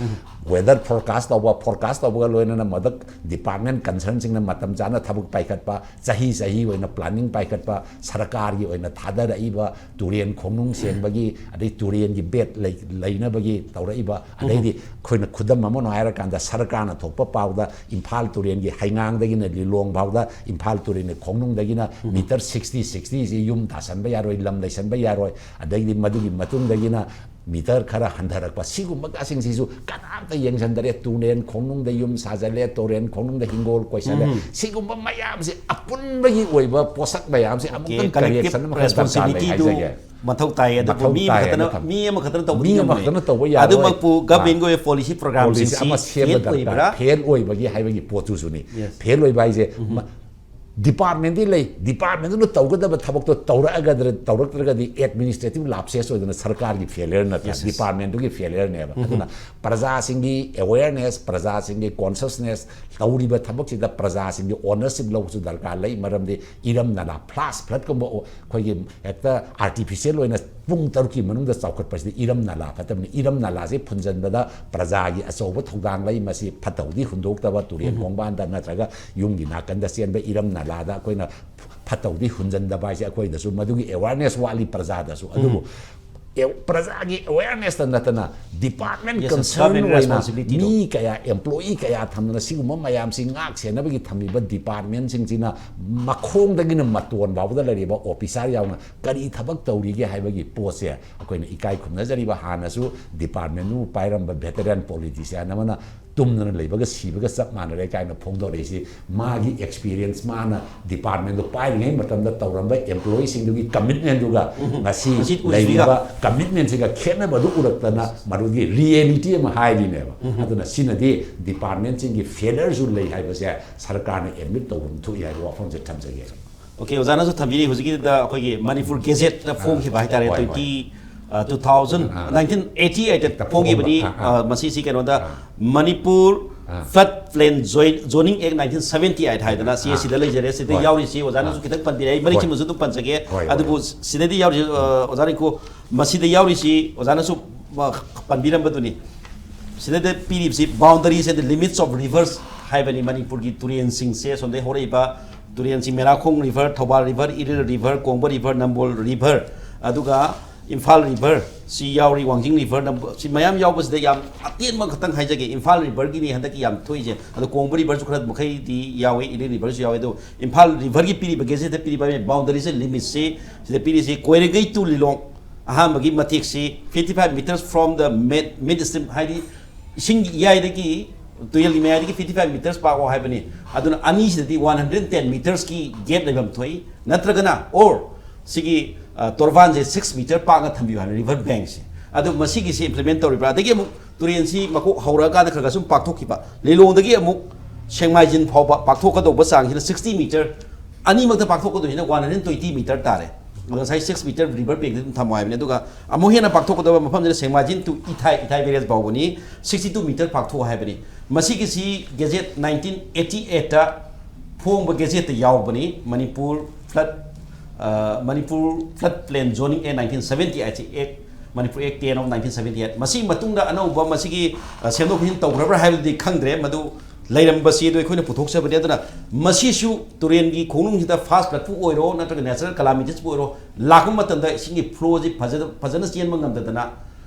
ꯋꯦꯗꯔ ꯐꯣꯔꯀꯥꯁ ꯇꯧꯕ, ꯐꯣꯔꯀꯥꯁ ꯇꯧꯕꯒ ꯂꯣꯏꯅꯅ ꯃꯗꯛ ꯗꯤꯄꯥꯔꯠꯃꯦꯟ ꯀꯟꯁꯔꯟꯁꯤꯡꯅ ꯃꯇꯝ ꯆꯥꯅ ꯊꯕꯛ ꯄꯥꯏꯈꯠꯄ, ꯆꯍꯤ ꯆꯍꯤ ꯑꯣꯏꯅ ꯄ꯭ꯂꯥꯅꯤꯡ ꯄꯥꯏꯈꯠꯄ, ꯁꯔꯀꯥꯔꯒꯤ ꯑꯣꯏꯅ ꯊꯥꯗꯔꯛꯏꯕ ꯇꯨꯔꯦꯟ ꯈꯣꯡꯅꯨꯡ ꯁꯦꯡꯕꯒꯤ, ꯑꯗꯩ ꯇꯨꯔꯦꯟꯒꯤ ꯕꯦꯠ ꯂꯩ-, ꯂꯩꯅꯕꯒꯤ ꯇꯧꯔꯛꯏꯕ, ꯑꯗꯩꯗꯤ ꯑꯩꯈꯣꯏꯅ ꯈꯨꯗꯝ ꯑꯃꯅ ꯍꯥꯏꯔꯀꯥꯟꯗ, ꯁꯔꯀꯥꯔꯅ ꯊꯣꯛꯄ ꯄꯥꯎꯗ ꯏꯝꯐꯥꯜ ꯇꯨꯔꯦꯜꯒꯤ ꯍꯩꯉꯥꯡꯗꯒꯤꯅ ꯂꯤꯂꯣꯡ ꯐꯥꯎꯗ, ꯏꯝꯐꯥꯜ ꯇꯨꯔꯦꯜꯒꯤ ꯈꯣꯡꯅꯨꯡꯗꯒꯤꯅ ꯃꯤꯇꯔ ꯁꯤꯛꯁꯇꯤ ꯁꯤꯛꯁꯇꯤꯁꯤ ꯌꯨꯝ ꯇꯥꯁꯟꯕ ꯌꯥꯔꯣꯏ, ꯂꯝ ꯂꯩꯁꯟꯕ ꯌꯥꯔꯣꯏ, ꯑꯗꯩꯗꯤ ꯃꯗꯨꯒꯤ ꯃꯇꯨꯡꯗꯒꯤꯅ ꯃꯤꯇꯔ ꯈꯔ ꯍꯟꯊꯔꯛꯄ, ꯁꯤꯒꯨꯝꯕ ꯀꯥꯁꯤꯡꯁꯤꯁꯨ ꯀꯅꯥꯝꯇ ꯌꯦꯡꯁꯤꯟꯗꯔꯦ꯫ ꯇꯨꯔꯦꯟ ꯈꯣꯡꯅꯨꯡꯗ ꯌꯨꯝ ꯁꯥꯖꯜꯂꯦ, ꯇꯨꯔꯦꯟ ꯈꯣꯡꯅꯨꯡꯗ ꯍꯤꯡꯒꯣꯜ ꯀꯣꯏꯁꯜꯂꯦ꯫ ꯁꯤꯒꯨꯝꯕ ꯃꯌꯥꯝꯁꯤ, ꯑꯄꯨꯟꯕꯒꯤ ꯑꯣꯏꯕ ꯄꯣꯠꯁꯛ ꯃꯌꯥꯝꯁꯤ ꯑꯃꯨꯛꯇꯪ ꯀꯔꯦꯛꯁꯟ ꯑꯃꯈꯛ ꯗꯔꯀꯥꯔ ꯂꯩ ꯍꯥꯏꯖꯒꯦ꯫ ꯃꯊꯧ ꯇꯥꯏ꯫ ꯑꯗꯨꯕꯨ ꯃꯊꯧ ꯃꯤ ꯇꯥꯏ ꯈꯛꯇꯅ ꯍꯥꯏꯅ ꯊꯝꯃꯤ꯫ ꯃꯤ ꯑꯃꯈꯛꯇꯅ ꯇꯧꯕꯗꯤ ꯃꯤ ꯉꯝꯃꯣꯏ꯫ ꯑꯃꯈꯛꯇꯅ ꯇꯧꯕ ꯌꯥꯔꯣꯏ꯫ ꯑꯗꯨꯃꯛꯄꯨ ꯑꯥ꯫ ꯒꯚꯔꯟꯃꯦꯟꯒꯤ ꯑꯣꯏꯕ ꯄꯣꯂꯤꯁꯤ ꯄ꯭ꯔꯣꯒ꯭ꯔꯥꯝꯁꯤꯡꯁꯤ ꯄꯣꯂꯤꯁꯤ ꯑꯃ ꯁꯦꯝꯕ ꯐꯦꯜ ꯑꯣꯏꯕ꯭ꯔꯥ? ꯗꯔꯀꯥꯔ꯫ ꯐꯦꯜ ꯑꯣꯏꯕꯒꯤ ꯍꯥꯏꯕꯒꯤ ꯄꯣꯠꯇꯨꯁꯨꯅꯤ꯫ Yes. ꯐꯦꯜ ꯑꯣꯏꯕ ꯍꯥꯏꯁꯦ, ꯃ-, ꯗꯤꯄꯥꯔꯠꯃꯦꯟꯗꯤ ꯂꯩ, ꯗꯤꯄꯥꯔꯠꯃꯦꯟꯗꯨꯅ ꯇꯧꯒꯗꯕ ꯊꯕꯛꯇꯣ ꯇꯧꯔꯛꯑꯒꯗ꯭ꯔ, ꯇꯧꯔꯛꯇ꯭ꯔꯒꯗꯤ ꯑꯦꯗꯃꯤꯅꯤꯁꯇ꯭ꯔꯦꯇꯤꯚ ꯂꯥꯞꯁꯦꯁ ꯑꯣꯏꯗꯅ ꯁꯔꯀꯥꯔꯒꯤ ꯐꯦꯂꯤꯌꯔ ꯅꯠꯇ꯭ꯔꯥ? Yes, yes. ꯗꯤꯄꯥꯔꯠꯃꯦꯟꯗꯨꯒꯤ ꯐꯦꯂꯤꯌꯔꯅꯦꯕ꯫ ꯑꯗꯨꯅ ꯄ꯭ꯔꯖꯥꯁꯤꯡꯒꯤ ꯑꯦꯋꯦꯌꯔꯅꯦꯁ, ꯄ꯭ꯔꯖꯥꯁꯤꯡꯒꯤ ꯀꯣꯟꯁꯤꯌꯁꯅꯦꯁ, ꯇꯧꯔꯤꯕ ꯊꯕꯛꯁꯤꯗ ꯄ꯭ꯔꯖꯥꯁꯤꯡꯒꯤ ꯑꯣꯅꯔꯁꯤꯞ ꯂꯧꯕꯁꯨ ꯗꯔꯀꯥꯔ ꯂꯩ꯫ ꯃꯔꯝꯗꯤ ꯏꯔꯝ ꯅꯂꯥ, ꯐ꯭ꯂꯥꯁ ꯐ꯭ꯂꯠꯀꯨꯝꯕ ꯑꯩꯈꯣꯏꯒꯤ ꯍꯦꯛꯇ ꯑꯥꯔꯇꯤꯐꯤꯁꯤꯌꯦꯜ ꯑꯣꯏꯅ ꯄꯨꯡ ꯇꯔꯨꯛꯀꯤ ꯃꯅꯨꯡꯗ ꯆꯥꯎꯈꯠꯄꯁꯤꯗꯤ ꯏꯔꯝ ꯅꯂꯥ ꯐꯠꯇꯕꯅꯤ꯫ ꯏꯔꯝ ꯅꯂꯥꯁꯤ ꯐꯨꯟꯖꯟꯕꯗ ꯄ꯭ꯔꯖꯥꯒꯤ ꯑꯆꯧꯕ ꯊꯧꯗꯥꯡ ꯂꯩ꯫ ꯃꯁꯤ ꯐꯠꯇ ꯍꯥꯎꯗꯤ ꯍꯨꯟꯗꯣꯛꯇꯕ, ꯇꯨꯔꯦꯜ ꯈꯣꯡꯕꯥꯟꯗ ꯅꯠꯇ꯭ꯔꯒ ꯌꯨꯝꯒꯤ ꯅꯥꯀꯟꯗ ꯆꯦꯟꯕ ꯏꯔꯝ ꯅꯂꯥꯗ ꯑꯩꯈꯣꯏꯅ ꯐꯠꯇ ꯍꯥꯎꯗꯤ ꯍꯨꯟꯖꯟꯗꯕ ꯍꯥꯏꯁꯦ ꯑꯩꯈꯣꯏꯗꯁꯨ ꯃꯗꯨꯒꯤ ꯑꯦꯋꯥꯔꯅꯦꯁ ꯋꯥꯠꯂꯤ ꯄ꯭ꯔꯖꯥꯗꯁꯨ꯫ ꯑꯗꯨꯕꯨ ꯑꯦ-, ꯄ꯭ꯔꯖꯥꯒꯤ ꯑꯦꯋꯦꯌꯔꯅꯦꯁꯇ ꯅꯠꯇꯅ department Yes, yes, concern government ꯑꯣꯏꯅ responsibility ꯗꯣ꯫ ꯃꯤ ꯀꯌꯥ, ꯑꯦꯝꯄ꯭ꯂꯣꯌꯤ ꯀꯌꯥ ꯊꯝꯗꯅ ꯁꯤꯒꯨꯝꯕ ꯃꯌꯥꯝꯁꯤ ꯉꯥꯛ ꯁꯦꯟꯅꯕꯒꯤ ꯊꯝꯂꯤꯕ ꯗꯤꯄꯥꯔꯠꯃꯦꯟꯁꯤꯡꯁꯤꯅ ꯃꯈꯣꯡꯗꯒꯤꯅ ꯃꯇꯣꯟ ꯐꯥꯎꯕꯗ ꯂꯩꯔꯤꯕ ꯑꯣꯐꯤꯁꯥꯔ ꯌꯥꯎꯅ ꯀꯔꯤ ꯊꯕꯛ ꯇꯧꯔꯤꯒꯦ ꯍꯥꯏꯕꯒꯤ ꯄꯣꯠꯁꯦ ꯑꯩꯈꯣꯏꯅ ꯏꯀꯥꯏ ꯈꯨꯝꯅꯖꯔꯤꯕ꯫ ꯍꯥꯟꯅꯁꯨ ꯗꯤꯄꯥꯔꯠꯃꯦꯟꯗꯨ ꯄꯥꯏꯔꯝꯕ ꯚꯦꯇꯔꯥꯟ ꯄꯣꯂꯤꯇꯤꯁꯤꯌꯥꯟ ꯑꯃꯅ ꯇꯨꯝꯗꯅ ꯂꯩꯕꯒ ꯁꯤꯕꯒ ꯆꯞ ꯃꯥꯟꯅꯔꯦ ꯀꯥꯏꯅ ꯐꯣꯡꯗꯣꯔꯛꯏꯁꯤ ꯃꯥꯒꯤ ꯑꯦꯛꯁꯄꯤꯔꯤꯌꯦꯟꯁ, ꯃꯥꯅ ꯗꯤꯄꯥꯔꯠꯃꯦꯟꯗꯨ ꯄꯥꯏꯔꯤꯉꯩ ꯃꯇꯝꯗ ꯇꯧꯔꯝꯕ ꯑꯦꯝꯄ꯭ꯂꯣꯌꯤꯁꯤꯡꯗꯨꯒꯤ ꯀꯃꯤꯠꯃꯦꯟꯗꯨꯒ ꯉꯁꯤ ꯍꯧꯖꯤꯛ ꯎꯔꯤꯁꯤꯒ꯫ ꯂꯩꯔꯤꯕ ꯀꯃꯤꯠꯃꯦꯟꯁꯤꯒ ꯈꯦꯠꯅꯕꯗꯨ ꯎꯔꯛꯇꯅ ꯃꯗꯨꯒꯤ ꯔꯤꯌꯦꯂꯤꯇꯤ ꯑꯃ ꯍꯥꯏꯔꯤꯅꯦꯕ꯫ ꯑꯗꯨꯅ ꯁꯤꯅꯗꯤ ꯗꯤꯄꯥꯔꯠꯃꯦꯟꯁꯤꯡꯒꯤ ꯐꯦꯂꯔꯁꯨ ꯂꯩ ꯍꯥꯏꯕꯁꯦ ꯁꯔꯀꯥꯔꯅ ꯑꯦꯗꯃꯤꯠ ꯇꯧꯐꯝ ꯊꯣꯛꯏ ꯍꯥꯏꯕ ꯋꯥꯐꯝꯁꯦ ꯊꯝꯖꯒꯦ꯫ ꯑꯣꯀꯦ, ꯑꯣꯖꯥꯅꯁꯨ ꯊꯝꯕꯤꯔꯤ꯫ ꯍꯧꯖꯤꯛꯀꯤꯗꯨꯗ ꯑꯩꯈꯣꯏꯒꯤ ꯃꯅꯤꯄꯨꯔ ꯒꯦꯖꯦꯠꯇ ꯐꯣꯡꯈꯤꯕ ꯍꯥꯏꯇꯥꯔꯦ, ꯍꯣꯏ, ꯍꯣꯏ꯫ ꯇ꯭ꯋꯦꯟꯇꯤ, ꯑ, ꯇꯨ ꯊꯥꯎꯖꯟ, ꯑꯥ꯫ ꯅꯥꯏꯟꯇꯤꯟ ꯑꯩꯠꯇꯤ ꯑꯩꯠꯇ ꯐꯣꯡꯈꯤꯕꯅꯤ꯫ ꯑꯥ, ꯑꯥ꯫ ꯑ, ꯃꯁꯤꯁꯤ ꯀꯩꯅꯣꯗ, ꯑꯥ꯫ ꯃꯅꯤꯄꯨꯔ ꯑꯥ꯫ ꯐ꯭ꯂꯠ ꯄ꯭ꯂꯦꯟ ꯖꯣꯏ-, ꯖꯣꯅꯤꯡ ꯑꯦꯛ ꯅꯥꯏꯟꯇꯤꯟ ꯁꯚꯦꯟꯇꯤ ꯑꯩꯠ ꯍꯥꯏꯗꯅ ꯁꯤ ꯑꯥ꯫ ꯁꯤꯗ ꯂꯩꯖꯔꯦ꯫ ꯁꯤꯗ ꯍꯣꯏ꯫ ꯌꯥꯎꯔꯤꯁꯤ ꯑꯣꯖꯥꯅꯁꯨ ꯑꯥ꯫ ꯈꯤꯇꯪ ꯄꯟꯕꯤꯔꯦ, ꯑꯩ ꯃꯔꯤꯛ ꯍꯣꯏ꯫ ꯊꯨꯝꯕꯁꯨ ꯑꯗꯨꯝ ꯄꯟꯖꯒꯦ꯫ ꯍꯣꯏ, ꯍꯣꯏ꯫ ꯑꯗꯨꯕꯨ ꯁꯤꯗꯗꯤ ꯌꯥꯎꯔꯤꯁꯤ, ꯑ, ꯑꯣꯖꯥ ꯔꯤꯡꯀꯨ, ꯃꯁꯤꯗ ꯌꯥꯎꯔꯤꯁꯤ ꯑꯣꯖꯥꯅꯁꯨ, ꯑ, ꯄꯟꯕꯤꯔꯝꯕꯗꯨꯅꯤ꯫ ꯁꯤꯗꯗ ꯄꯤꯔꯤꯕꯁꯤ Boundaries and the Limits of Rivers ꯍꯥꯏꯕꯅꯤ꯫ ꯃꯅꯤꯄꯨꯔꯒꯤ ꯇꯨꯔꯦꯟꯁꯤꯡꯁꯦ, ꯑꯁꯣꯝꯗꯒꯤ ꯍꯧꯔꯛꯏꯕ ꯇꯨꯔꯦꯟꯁꯤꯡ, Merakhong river, Thoubal river, Iril river, Kongba river, Nambol river, ꯑꯗꯨꯒ ꯏꯝꯐꯥꯜ ꯔꯤꯚꯔ, ꯁꯤ ꯌꯥꯎꯔꯤ, ꯋꯥꯡꯖꯤꯡ ꯔꯤꯚꯔꯅ꯫ ꯁꯤ ꯃꯌꯥꯝ ꯌꯥꯎꯕꯁꯤꯗ ꯌꯥꯝ ꯑꯇꯦꯟꯕ ꯈꯛꯇꯪ ꯍꯥꯏꯖꯒꯦ꯫ ꯏꯝꯐꯥꯜ ꯔꯤꯚꯔꯒꯤꯅꯤ ꯍꯟꯗꯛꯀꯤ ꯌꯥꯝ ꯊꯣꯛꯏꯁꯦ꯫ ꯑꯗꯣ ꯀꯣꯡꯕ ꯔꯤꯚꯔꯁꯨ ꯈꯔ ꯃꯈꯩꯗꯤ ꯌꯥꯎꯋꯦ, ꯏꯂꯤꯟ ꯔꯤꯚꯔꯁꯨ ꯌꯥꯎꯋꯦ꯫ ꯑꯗꯣ ꯏꯝꯐꯥꯜ ꯔꯤꯚꯔꯒꯤ ꯄꯤꯔꯤꯕ ꯒꯦꯖꯦꯠꯇ ꯄꯤꯔꯤꯕ ꯕꯥꯎꯟꯗꯔꯤꯁꯦ, ꯂꯤꯃꯤꯠꯁꯦ, ꯁꯤꯗ ꯄꯤꯔꯤꯁꯦ ꯀꯣꯏꯔꯦꯡꯒꯩ ꯇꯨ ꯂꯤꯂꯣꯡ ꯑꯍꯥꯟꯕꯒꯤ ꯃꯇꯦꯛꯁꯤ fifty five meters from the mid, mid stream, ꯍꯥꯏꯗꯤ ꯏꯁꯤꯡ ꯏꯌꯥꯏꯗꯒꯤ, ꯇꯨꯔꯦꯜꯒꯤ ꯃꯌꯥꯏꯗꯒꯤ fifty five meters ꯄꯥꯛꯑꯣ ꯍꯥꯏꯕꯅꯤ꯫ ꯑꯗꯨꯅ ꯑꯅꯤꯁꯤꯗꯗꯤ one hundred ten metersꯀꯤ gap ꯂꯩꯐꯝ ꯊꯣꯛꯏ꯫ ꯅꯠꯇ꯭ꯔꯒꯅ, or ꯁꯤꯒꯤ, ꯑ, ꯇꯣꯔꯕꯥꯟꯁꯦ six meter ꯄꯥꯛꯅ ꯊꯝꯕꯤꯌꯨ ꯍꯥꯏꯅ, river bankꯁꯦ꯫ ꯑꯗꯨ ꯃꯁꯤꯒꯤꯁꯤ implement ꯇꯧꯔꯤꯕ꯭ꯔꯥ? ꯑꯗꯒꯤ ꯑꯃꯨꯛ ꯇꯨꯔꯦꯟꯁꯤ ꯃꯀꯣꯛ ꯍꯧꯔꯛꯑꯀꯥꯟꯗ ꯈꯔ ꯈꯔ ꯁꯨꯝ ꯄꯥꯛꯊꯣꯛꯈꯤꯕ, ꯂꯤꯂꯣꯡꯗꯒꯤ ꯑꯃꯨꯛ ꯁꯦꯡꯃꯥꯏꯖꯤꯟ ꯐꯥꯎꯕ ꯄꯥꯛꯊꯣꯛꯀꯗꯧꯕ ꯆꯥꯡꯁꯤꯅ sixty meter, ꯑꯅꯤꯃꯛꯇ ꯄꯥꯛꯊꯣꯛꯀꯗꯣꯏꯁꯤꯅ one hundred twenty meter ꯇꯥꯔꯦ꯫ ꯑꯗꯣ ꯉꯁꯥꯏ six meter river bankꯗ ꯑꯗꯨꯝ ꯊꯝꯃꯣ ꯍꯥꯏꯕꯅꯤ꯫ ꯑꯗꯨꯒ ꯑꯃꯨꯛ ꯍꯦꯟꯅ ꯄꯥꯛꯊꯣꯛꯀꯗꯕ ꯃꯐꯝꯁꯤꯅ ꯁꯦꯡꯃꯥꯏꯖꯤꯟ to ꯏꯊꯥꯏ, ꯏꯊꯥꯏ barrage ꯐꯥꯎꯕꯅꯤ, sixty two meter ꯄꯥꯛꯊꯣꯛꯑꯣ ꯍꯥꯏꯕꯅꯤ꯫ ꯃꯁꯤꯒꯤꯁꯤ gazette nineteen eighty eightꯇ ꯐꯣꯡꯕ gazetteꯇ ꯌꯥꯎꯕꯅꯤ꯫ ꯃꯅꯤꯄꯨꯔ flood, ꯑ, Manipur flood plain zoning act nineteen seventy eight, Act, Manipur Act ten of nineteen seventy eight꯫ ꯃꯁꯤꯒꯤ ꯃꯇꯨꯡꯗ ꯑꯅꯧꯕ ꯃꯁꯤꯒꯤ, ꯑ, ꯁꯦꯝꯗꯣꯛ ꯁꯦꯝꯖꯤꯟ ꯇꯧꯈ꯭ꯔꯕ꯭ꯔꯥ ꯍꯥꯏꯕꯗꯨꯗꯤ ꯈꯪꯗ꯭ꯔꯦ, ꯃꯗꯨ ꯂꯩꯔꯝꯕꯁꯤ ꯑꯗꯨ ꯑꯩꯈꯣꯏꯅ ꯄꯨꯊꯣꯛꯆꯕꯅꯤ꯫ ꯑꯗꯨꯅ ꯃꯁꯤꯁꯨ ꯇꯨꯔꯦꯟꯒꯤ ꯈꯣꯡꯅꯨꯡꯁꯤꯗ flash floodꯄꯨ ꯑꯣꯏꯔꯣ, ꯅꯠꯇ꯭ꯔꯒ natural calamitysꯄꯨ ꯑꯣꯏꯔꯣ, ꯂꯥꯛꯄ ꯃꯇꯝꯗ ꯏꯁꯤꯡꯒꯤ flowꯁꯤ ꯐꯖꯅ, ꯐꯖꯅ ꯆꯦꯟꯕ ꯉꯝꯗꯗꯅ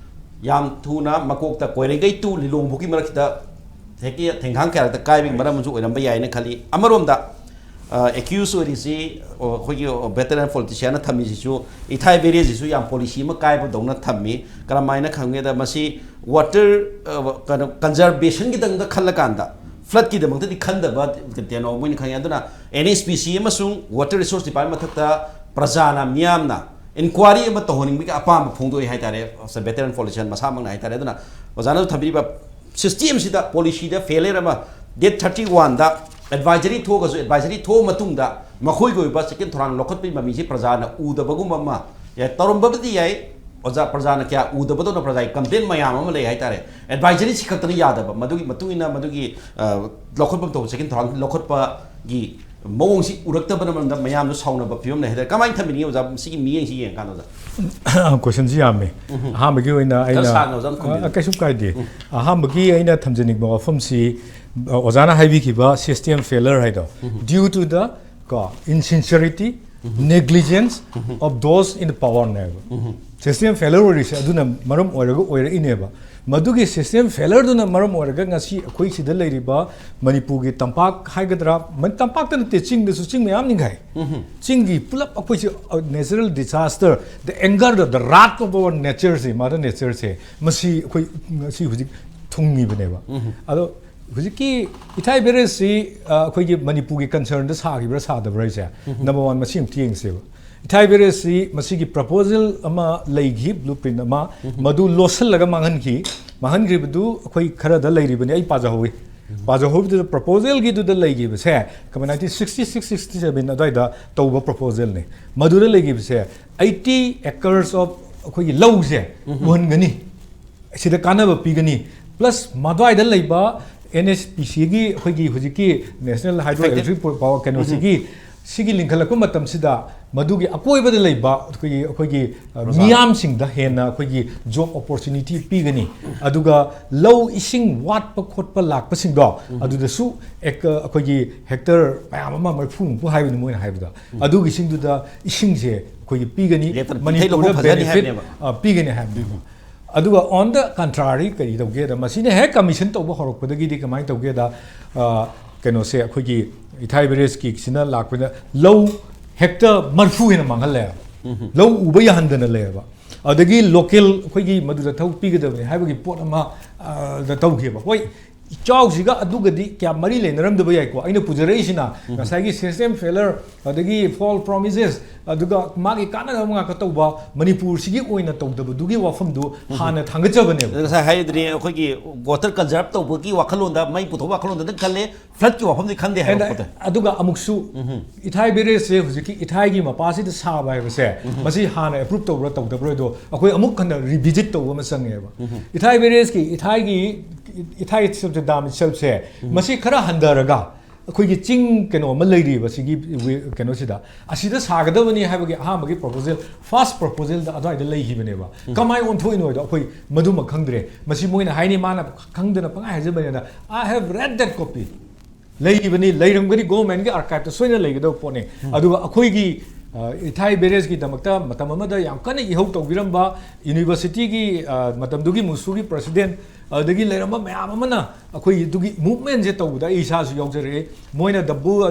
ꯌꯥꯝ ꯊꯨꯅ ꯃꯀꯣꯛꯇ ꯀꯣꯏꯔꯦꯡꯒꯩ to ꯂꯤꯂꯣꯡ ꯐꯥꯎꯒꯤ ꯃꯔꯛꯁꯤꯗ ꯍꯦꯛꯇ ꯊꯦꯡꯈꯥꯡ ꯀꯌꯥꯔꯛꯇ ꯀꯥꯏꯕꯒꯤ ꯃꯔꯝ ꯑꯃꯁꯨ ꯑꯣꯏꯔꯝꯕ ꯌꯥꯏꯅ ꯈꯜꯂꯤ꯫ ꯑꯃꯔꯣꯝꯗ, ꯑ, accuse ꯑꯣꯏꯔꯤꯁꯤ, ꯑ, ꯑꯩꯈꯣꯏꯒꯤ veteran politicianꯅ ꯊꯝꯃꯤꯁꯤꯁꯨ ꯏꯊꯥꯏ barrageꯁꯤꯁꯨ ꯌꯥꯝ policy ꯑꯃ ꯀꯥꯏꯕꯗꯧꯅ ꯊꯝꯃꯤ꯫ ꯀꯔꯝꯍꯥꯏꯅ ꯈꯪꯒꯦꯗ, ꯃꯁꯤ water, ꯑ, ꯀꯩꯅꯣ, conservationꯒꯤꯗꯪꯗ ꯈꯜꯂꯀꯥꯟꯗ floodꯀꯤꯗꯃꯛꯇꯗꯤ ꯈꯟꯗꯕ ꯀꯩꯅꯣ ꯃꯣꯏꯅ ꯈꯪꯉꯦ꯫ ꯑꯗꯨꯅ NHPC ꯑꯃꯁꯨꯡ water resource department ꯃꯊꯛꯇ ꯄ꯭ꯔꯖꯥꯅ, ꯃꯤꯌꯥꯝꯅ inquiry ꯑꯃ ꯇꯧꯍꯟꯅꯤꯡꯕꯒꯤ ꯑꯄꯥꯝꯕ ꯐꯣꯡꯗꯣꯛꯏ ꯍꯥꯏꯇꯥꯔꯦ, veteran politician ꯃꯁꯥꯃꯛꯅ ꯍꯥꯏꯇꯥꯔꯦ꯫ ꯑꯗꯨꯅ ꯑꯣꯖꯥꯅꯁꯨ ꯊꯝꯕꯤꯔꯤꯕ systemꯁꯤꯗ, policyꯗ failure ꯑꯃ, date thirty oneꯗ advisory ꯊꯣꯛꯑꯒꯁꯨ, advisory ꯊꯣꯛꯑ ꯃꯇꯨꯡꯗ ꯃꯈꯣꯏꯒꯤ ꯑꯣꯏꯕ ꯆꯦꯛꯁꯤꯟ ꯊꯧꯔꯥꯡ ꯂꯧꯈꯠꯄꯒꯤ ꯃꯃꯤꯁꯤ ꯄ꯭ꯔꯖꯥꯅ ꯎꯗꯕꯒꯨꯝꯕ ꯑꯃ, ꯌꯥꯏ, ꯇꯧꯔꯝꯕꯕꯨꯗꯤ ꯌꯥꯏ, ꯑꯣꯖꯥ, ꯄ꯭ꯔꯖꯥꯅ ꯀꯌꯥ ꯎꯗꯕꯗꯧꯅ ꯄ꯭ꯔꯖꯥꯒꯤ complaint ꯃꯌꯥꯝ ꯑꯃ ꯂꯩ ꯍꯥꯏꯇꯥꯔꯦ꯫ Advisoryꯁꯤ ꯈꯛꯇꯅ ꯌꯥꯗꯕ, ꯃꯗꯨꯒꯤ ꯃꯇꯨꯡ ꯏꯟꯅ ꯃꯗꯨꯒꯤ, ꯑ, ꯂꯧꯈꯠꯐꯝ ꯊꯣꯛꯄ ꯆꯦꯛꯁꯤꯟ ꯊꯧꯔꯥꯡ ꯂꯧꯈꯠꯄꯒꯤ ꯃꯑꯣꯡꯁꯤ ꯎꯔꯛꯇꯕꯅ ꯃꯔꯝꯗ ꯃꯌꯥꯝꯗ ꯁꯥꯎꯅꯕ ꯐꯤꯕꯝ ꯂꯩ ꯍꯥꯏꯇꯥꯔꯦ꯫ ꯀꯃꯥꯏꯅ ꯊꯝꯕꯤꯅꯤꯡꯉꯤ ꯑꯣꯖꯥ, ꯁꯤꯒꯤ ꯃꯤꯠꯌꯦꯡꯁꯤ ꯌꯦꯡꯉꯀꯥꯟꯗ ꯑꯣꯖꯥ? Questionꯁꯤ ꯌꯥꯝꯃꯤ꯫ ꯑꯍꯥꯟꯕꯒꯤ ꯑꯣꯏꯅ ꯈꯔ ꯑꯩꯅ ꯁꯥꯡꯅ ꯑꯣꯖꯥꯅ ꯈꯨꯝꯕꯤꯌꯨ꯫ ꯑ, ꯀꯩꯁꯨ ꯀꯥꯏꯗꯦ꯫ ꯑꯍꯥꯟꯕꯒꯤ ꯑꯩꯅ ꯊꯝꯖꯅꯤꯡꯕ ꯋꯥꯐꯝꯁꯤ, ꯑ, ꯑꯣꯖꯥꯅ ꯍꯥꯏꯕꯤꯈꯤꯕ system failure ꯍꯥꯏꯗꯣ, due to the, ꯀꯣ, insincerity, negligence of those in the powerꯅꯦꯕ꯫ ꯁꯤꯁꯇꯦꯝ ꯐꯦꯂꯔ ꯑꯣꯏꯔꯤꯁꯦ ꯑꯗꯨꯅ ꯃꯔꯝ ꯑꯣꯏꯔꯒ ꯑꯣꯏꯔꯛꯏꯅꯦꯕ꯫ ꯃꯗꯨꯒꯤ ꯁꯤꯁꯇꯦꯝ ꯐꯦꯂꯔꯗꯨꯅ ꯃꯔꯝ ꯑꯣꯏꯔꯒ ꯉꯁꯤ ꯑꯩꯈꯣꯏ ꯁꯤꯗ ꯂꯩꯔꯤꯕ ꯃꯅꯤꯄꯨꯔꯒꯤ ꯇꯝꯄꯥꯛ ꯍꯥꯏꯒꯗ꯭ꯔꯥ, ꯃ- ꯇꯝꯄꯥꯛꯇ ꯅꯠꯇꯦ, ꯆꯤꯡꯗꯁꯨ, ꯆꯤꯡ ꯃꯌꯥꯝ ꯅꯤꯡꯈꯥꯏ꯫ ꯆꯤꯡꯒꯤ ꯄꯨꯂꯞ ꯑꯩꯈꯣꯏꯁꯤ natural disaster, the anger, the wrath of our natureꯁꯦ, mother natureꯁꯦ, ꯃꯁꯤ ꯑꯩꯈꯣꯏ ꯉꯁꯤ ꯍꯧꯖꯤꯛ ꯊꯨꯡꯉꯤꯕꯅꯦꯕ꯫ ꯑꯗꯣ ꯍꯧꯖꯤꯛꯀꯤ ꯏꯊꯥꯏ ꯕꯦꯔꯦꯖꯁꯤ, ꯑ, ꯑꯩꯈꯣꯏꯒꯤ ꯃꯅꯤꯄꯨꯔꯒꯤ ꯀꯟꯁꯔꯟꯗ ꯁꯥꯈꯤꯕ꯭ꯔꯥ ꯁꯥꯗꯕ꯭ꯔꯥ ꯍꯥꯏꯁꯦ, ꯅꯝꯕꯔ ꯋꯥꯟ, ꯃꯁꯤ ꯑꯃꯨꯛꯇ ꯌꯦꯡꯁꯦꯕ꯫ ꯏꯊꯥꯏ ꯕꯦꯔꯦꯖꯁꯤ ꯃꯁꯤꯒꯤ ꯄ꯭ꯔꯄꯣꯖꯦꯜ ꯑꯃ ꯂꯩꯈꯤ, ꯕ꯭ꯂꯨ ꯄ꯭ꯔꯤꯟ ꯑꯃ, ꯃꯗꯨ ꯂꯣꯠꯁꯤꯜꯂꯒ ꯃꯥꯡꯍꯟꯈꯤ꯫ ꯃꯥꯡꯍꯟꯈ꯭ꯔꯤꯕꯗꯨ ꯑꯩꯈꯣꯏ ꯈꯔꯗ ꯂꯩꯔꯤꯕꯅꯤ, ꯑꯩ ꯄꯥꯖꯍꯧꯋꯤ꯫ ꯄꯥꯖꯍꯧꯕꯗꯨꯗ ꯄ꯭ꯔꯄꯣꯖꯦꯜꯒꯤꯗꯨꯗ ꯂꯩꯈꯤꯕꯁꯦ, ꯀꯃꯥꯏꯅ ꯍꯥꯏꯗꯤ, ꯁꯤꯛꯁꯇꯤ ꯁꯤꯛꯁ, ꯁꯤꯛꯁꯇꯤ ꯁꯚꯦꯟ ꯑꯗꯨꯋꯥꯏꯗ ꯇꯧꯕ ꯄ꯭ꯔꯄꯣꯖꯦꯜꯅꯤ꯫ ꯃꯗꯨꯗ ꯂꯩꯈꯤꯕꯁꯦ, eighty acres of ꯑꯩꯈꯣꯏꯒꯤ ꯂꯧꯁꯦ ꯎꯍꯟꯒꯅꯤ, ꯁꯤꯗ ꯀꯥꯟꯅꯕ ꯄꯤꯒꯅꯤ꯫ ꯄ꯭ꯂꯁ ꯃꯗ꯭ꯋꯥꯏꯗ ꯂꯩꯕ NHPCꯒꯤ, ꯑꯩꯈꯣꯏꯒꯤ ꯍꯧꯖꯤꯛꯀꯤ National Hydro Electric Power ꯀꯩꯅꯣꯁꯤꯒꯤ, ꯁꯤꯒꯤ ꯂꯤꯡꯈꯠꯂꯛꯄ ꯃꯇꯝꯁꯤꯗ ꯃꯗꯨꯒꯤ ꯑꯀꯣꯏꯕꯗ ꯂꯩꯕ ꯑꯩꯈꯣꯏꯒꯤ, ꯑꯩꯈꯣꯏꯒꯤ, ꯑ, ꯃꯤꯌꯥꯝꯁꯤꯡꯗ ꯍꯦꯟꯅ ꯑꯩꯈꯣꯏꯒꯤ job opportunity ꯄꯤꯒꯅꯤ꯫ ꯑꯗꯨꯒ ꯂꯧ ꯏꯁꯤꯡ ꯋꯥꯠꯄ ꯈꯣꯠꯄ ꯂꯥꯛꯄꯁꯤꯡꯗꯣ, ꯑꯗꯨꯗꯁꯨ ꯑꯦꯛ-, ꯑꯩꯈꯣꯏꯒꯤ ꯍꯦꯛꯇꯔ ꯃꯌꯥꯝ ꯑꯃ, ꯃꯔꯤꯐꯨ ꯃꯨꯛꯄꯨ ꯍꯥꯏꯕꯅꯤ ꯃꯣꯏꯅ ꯍꯥꯏꯕꯗꯣ, ꯑꯗꯨꯒꯤꯁꯤꯡꯗꯨꯗ ꯏꯁꯤꯡꯁꯦ ꯑꯩꯈꯣꯏꯒꯤ ꯄꯤꯒꯅꯤ, ꯂꯦꯞꯇꯅ ꯄꯤꯊꯩ ꯂꯧꯈꯣꯡ ꯃꯅꯤꯄꯨꯔꯗ ꯐꯖꯅꯤ benefit, ꯍꯥꯏꯕꯅꯦꯕ꯫ ꯑ, ꯄꯤꯒꯅꯤ ꯍꯥꯏꯕꯅꯦꯕ꯫ ꯑꯗꯨꯒ on the contrary ꯀꯔꯤ ꯇꯧꯒꯦꯗ, ꯃꯁꯤꯅ ꯍꯦꯛ commission ꯇꯧꯕ ꯍꯧꯔꯛꯄꯗꯒꯤꯗꯤ ꯀꯃꯥꯏꯅ ꯇꯧꯒꯦꯗ, ꯑ, ꯀꯩꯅꯣꯁꯦ, ꯑꯩꯈꯣꯏꯒꯤ ꯏꯊꯥꯏ ꯕꯦꯔꯦꯖꯀꯤꯁꯤꯅ ꯂꯥꯛꯄꯗ ꯂꯧ ꯍꯦꯛꯇ ꯃꯔꯐꯨ ꯍꯦꯟꯅ ꯃꯥꯡꯍꯜꯂꯦ꯫ ꯂꯧ ꯎꯕ ꯌꯥꯍꯟꯗꯅ ꯂꯩꯌꯦꯕ꯫ ꯑꯗꯒꯤ ꯂꯣꯀꯦꯜ ꯑꯩꯈꯣꯏꯒꯤ ꯃꯗꯨꯗ ꯊꯕꯛ ꯄꯤꯒꯗꯕꯅꯤ ꯍꯥꯏꯕꯒꯤ ꯄꯣꯠ ꯑꯃ, ꯑ, ꯗ ꯇꯧꯈꯤꯕ꯫ ꯍꯣꯏ, ꯏꯆꯥꯎꯁꯤꯒ ꯑꯗꯨꯒꯗꯤ ꯀꯌꯥ ꯃꯔꯤ ꯂꯩꯅꯔꯝꯗꯕ ꯌꯥꯏꯀꯣ꯫ ꯑꯩꯅ ꯄꯨꯖꯔꯛꯏꯁꯤꯅ ꯉꯁꯥꯏꯒꯤ system failure, ꯑꯗꯒꯤ false promises, ꯑꯗꯨꯒ ꯃꯥꯒꯤ ꯀꯥꯟꯅꯗꯕ ꯉꯥꯛꯇ ꯇꯧꯕ, ꯃꯅꯤꯄꯨꯔꯁꯤꯒꯤ ꯑꯣꯏꯅ ꯇꯧꯗꯕꯗꯨꯒꯤ ꯋꯥꯐꯝꯗꯨ ꯍꯥꯟꯅ ꯊꯥꯡꯒꯠꯆꯕꯅꯦꯕ꯫ ꯑꯗ ꯉꯁꯥꯏ ꯍꯥꯏꯗ꯭ꯔꯤ, ꯑꯩꯈꯣꯏꯒꯤ water conserve ꯇꯧꯕꯒꯤ ꯋꯥꯈꯜꯂꯣꯟꯗ, ꯃꯩ ꯄꯨꯊꯣꯛꯄ ꯋꯥꯈꯜꯂꯣꯟꯗ ꯑꯗꯨꯝ ꯈꯜꯂꯦ, floodꯀꯤ ꯋꯥꯐꯝꯗꯤ ꯈꯟꯗꯦ ꯍꯥꯏꯕ ꯑꯗ, ꯄꯣꯠꯇ꯫ ꯑꯗꯨꯒ ꯑꯃꯨꯛꯁꯨ ꯏꯊꯥꯏ ꯕꯦꯔꯦꯖꯁꯦ ꯍꯧꯖꯤꯛꯀꯤ ꯏꯊꯥꯏꯒꯤ ꯃꯄꯥꯁꯤꯗ ꯁꯥꯕ ꯍꯥꯏꯕꯁꯦ, ꯃꯁꯤ ꯍꯥꯟꯅ approve ꯇꯧꯕ꯭ꯔꯥ ꯇꯧꯗꯕ꯭ꯔꯥ ꯍꯥꯏꯗꯣ ꯑꯩꯈꯣꯏ ꯑꯃꯨꯛ ꯍꯟꯅ revisit ꯇꯧꯕ ꯑꯃ ꯆꯪꯉꯦꯕ꯫ ꯏꯊꯥꯏ ꯕꯦꯔꯦꯖꯀꯤ, ꯏꯊꯥꯏꯒꯤ, ꯏꯊꯥꯏ ꯁꯦꯞꯇ ꯗꯥꯝ itselfꯁꯦ, ꯃꯁꯤ ꯈꯔ ꯍꯟꯊꯔꯒ ꯑꯩꯈꯣꯏꯒꯤ ꯆꯤꯡ ꯀꯩꯅꯣ ꯑꯃ ꯂꯩꯔꯤꯕ ꯁꯤꯒꯤ ꯋꯤ-, ꯀꯩꯅꯣꯁꯤꯗ, ꯑꯁꯤꯗ ꯁꯥꯒꯗꯕꯅꯤ ꯍꯥꯏꯕꯒꯤ ꯑꯍꯥꯟꯕꯒꯤ proposal, first proposalꯗ ꯑꯗꯨꯋꯥꯏꯗ ꯂꯩꯈꯤꯕꯅꯦꯕ꯫ ꯀꯃꯥꯏꯅ ꯑꯣꯟꯊꯣꯛꯏꯅꯣ ꯍꯥꯏꯗꯣ ꯑꯩꯈꯣꯏ ꯃꯗꯨꯃꯛ ꯈꯪꯗ꯭ꯔꯦ꯫ ꯃꯁꯤ ꯃꯣꯏꯅ ꯍꯥꯏꯅꯤ, ꯃꯥꯅ ꯈꯪꯗꯅ ꯄꯪꯍꯥꯏ ꯍꯥꯏꯖꯕꯅꯤꯅ, I have read that copy꯫ ꯂꯩꯔꯤꯕꯅꯤ, ꯂꯩꯔꯝꯒꯅꯤ, governmentꯀꯤ archiveꯇ ꯁꯣꯏꯗꯅ ꯂꯩꯒꯗꯕ ꯄꯣꯠꯅꯤ꯫ ꯑꯗꯨꯒ ꯑꯩꯈꯣꯏꯒꯤ ꯏꯊꯥꯏ ꯕꯦꯔꯦꯖꯀꯤꯗꯃꯛꯇ ꯃꯇꯝ ꯑꯃꯗ ꯌꯥꯝ ꯀꯟꯅ ꯏꯍꯧ ꯇꯧꯕꯤꯔꯝꯕ ꯌꯨꯅꯤꯚꯔꯁꯤꯇꯤꯒꯤ, ꯃꯇꯝꯗꯨꯒꯤ ꯃꯨꯁꯨꯒꯤ ꯄ꯭ꯔꯁꯤꯗꯦꯟ, ꯑꯗꯨꯗꯒꯤ ꯂꯩꯔꯝꯕ ꯃꯌꯥꯝ ꯑꯃꯅ ꯑꯩꯈꯣꯏꯒꯤ ꯑꯗꯨꯒꯤ ꯃꯨꯚꯃꯦꯟꯁꯦ ꯇꯧꯕꯗ ꯑꯩ ꯏꯁꯥꯁꯨ ꯌꯥꯎꯖꯔꯛꯑꯦ꯫ ꯃꯣꯏꯅ ꯗꯕꯨ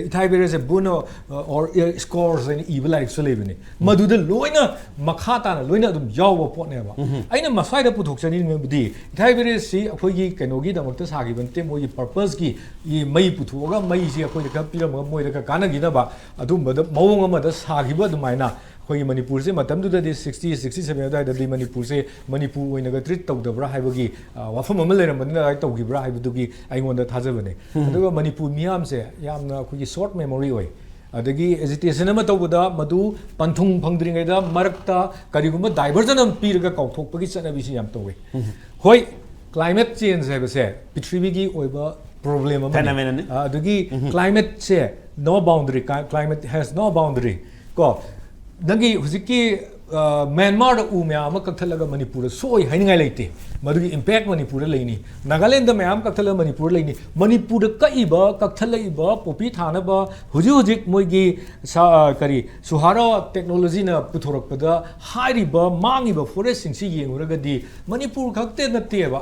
ꯏꯊꯥꯏ ꯕꯦꯔꯦꯖꯁꯦ ꯕꯨꯅ ꯑꯣꯔ ꯁ꯭ꯀꯣꯔꯁ ꯍꯥꯏꯅ ꯏꯕ ꯂꯥꯏꯔꯤꯛꯁꯨ ꯂꯩꯕꯅꯤ꯫ ꯃꯗꯨꯗ ꯂꯣꯏꯅ ꯃꯈꯥ ꯇꯥꯅ ꯂꯣꯏꯅ ꯑꯗꯨꯝ ꯌꯥꯎꯕ ꯄꯣꯠꯅꯦꯕ꯫ ꯑꯩꯅ ꯃꯁ꯭ꯋꯥꯏꯗ ꯄꯨꯊꯣꯛꯆꯅꯤꯡꯕꯗꯤ ꯏꯊꯥꯏ ꯕꯦꯔꯦꯖꯁꯤ ꯑꯩꯈꯣꯏꯒꯤ ꯀꯩꯅꯣꯒꯤꯗꯃꯛꯇ ꯁꯥꯈꯤꯕ ꯅꯠꯇꯦ, ꯃꯣꯏꯒꯤ ꯄꯔꯄꯁꯀꯤ ꯃꯩ ꯄꯨꯊꯣꯛꯑꯒ ꯃꯩꯁꯤ ꯑꯩꯈꯣꯏꯗ ꯈꯔ ꯄꯤꯔꯝꯃꯒ ꯃꯣꯏꯗ ꯈꯔ ꯀꯥꯟꯅꯈꯤꯅꯕ ꯑꯗꯨꯝꯕꯗ ꯃꯑꯣꯡ ꯑꯃꯗ ꯁꯥꯈꯤꯕ ꯑꯗꯨꯃꯥꯏꯅ ꯑꯩꯈꯣꯏꯒꯤ ꯃꯅꯤꯄꯨꯔꯁꯦ ꯃꯇꯝꯗꯨꯗꯗꯤ ꯁꯤꯛꯁꯇꯤ ꯁꯤꯛꯁꯇꯤ ꯁꯚꯦꯟ ꯑꯗꯨꯋꯥꯏꯗꯗꯤ ꯃꯅꯤꯄꯨꯔꯁꯦ ꯃꯅꯤꯄꯨꯔ ꯑꯣꯏꯅꯒ ꯇ꯭ꯔꯤꯠ ꯇꯧꯗꯕ꯭ꯔꯥ ꯍꯥꯏꯕꯒꯤ, ꯑ, ꯋꯥꯐꯝ ꯑꯃ ꯂꯩꯔꯝꯕꯅꯤꯅ ꯑꯗꯨꯃꯥꯏꯅ ꯇꯧꯈꯤꯕ꯭ꯔꯥ ꯍꯥꯏꯕꯗꯨꯒꯤ ꯑꯩꯉꯣꯟꯗ ꯊꯥꯖꯕꯅꯦ꯫ ꯑꯗꯨꯒ ꯃꯅꯤꯄꯨꯔ ꯃꯤꯌꯥꯝꯁꯦ ꯌꯥꯝꯅ ꯑꯩꯈꯣꯏꯒꯤ ꯁꯣꯔꯠ ꯃꯦꯃꯣꯔꯤ ꯑꯣꯏ꯫ ꯑꯗꯒꯤ ꯑꯦꯖꯤꯇꯦꯁꯟ ꯑꯃ ꯇꯧꯕꯗ ꯃꯗꯨ ꯄꯟꯊꯨꯡ ꯐꯪꯗ꯭ꯔꯤꯉꯩꯗ ꯃꯔꯛꯇ ꯀꯔꯤꯒꯨꯝꯕ ꯗꯥꯏꯚꯔꯖꯟ ꯑꯃ ꯄꯤꯔꯒ ꯀꯥꯎꯊꯣꯛꯄꯒꯤ ꯆꯠꯅꯕꯤꯁꯤ ꯌꯥꯝ ꯇꯧꯋꯤ꯫ ꯍꯣꯏ, ꯀ꯭ꯂꯥꯏꯃꯦꯠ ꯆꯦꯟꯖ ꯍꯥꯏꯕꯁꯦ ꯄ꯭ꯔꯤꯊꯤꯕꯤꯒꯤ ꯑꯣꯏꯕ ꯄ꯭ꯔꯣꯕ꯭ꯂꯦꯝ ꯑꯃꯅꯤ꯫ ꯐꯦꯅꯣꯃꯦꯅꯟꯅꯤ꯫ ꯑ, ꯑꯗꯨꯒꯤ ꯀ꯭ꯂꯥꯏꯃꯦꯠꯁꯦ no boundary, climate has no boundary꯫ ꯀꯣ, ꯅꯪꯒꯤ ꯍꯧꯖꯤꯛꯀꯤ, ꯑ, ꯃ꯭ꯌꯥꯟꯃꯥꯔꯗ ꯎ ꯃꯌꯥꯝ ꯑꯃ ꯀꯛꯊꯠꯂꯒ ꯃꯅꯤꯄꯨꯔꯗ ꯁꯣꯛꯑꯣꯏ ꯍꯥꯏꯅꯤꯡꯉꯥꯏ ꯂꯩꯇꯦ꯫ ꯃꯗꯨꯒꯤ ꯏꯝꯄꯦꯛ ꯃꯅꯤꯄꯨꯔꯗ ꯂꯩꯅꯤ꯫ ꯅꯥꯒꯥꯂꯦꯟꯗ ꯃꯌꯥꯝ ꯀꯛꯊꯠꯂꯒ ꯃꯅꯤꯄꯨꯔꯗ ꯂꯩꯅꯤ꯫ ꯃꯅꯤꯄꯨꯔꯗ ꯀꯛꯏꯕ, ꯀꯛꯊꯠꯂꯛꯏꯕ ꯄꯣꯄꯤ ꯊꯥꯅꯕ ꯍꯧꯖꯤꯛ ꯍꯧꯖꯤꯛ ꯃꯣꯏꯒꯤ ꯁꯥ-, ꯑ, ꯀꯔꯤ, ꯁꯨꯍꯥꯔꯥ ꯇꯦꯛꯅꯣꯂꯣꯖꯤꯅ ꯄꯨꯊꯣꯔꯛꯄꯗ ꯍꯥꯏꯔꯤꯕ ꯃꯥꯡꯉꯤꯕ ꯐꯣꯔꯦꯁꯁꯤꯡꯁꯤ ꯌꯦꯡꯉꯨꯔꯒꯗꯤ ꯃꯅꯤꯄꯨꯔ ꯈꯛꯇ ꯅꯠꯇꯦꯕ,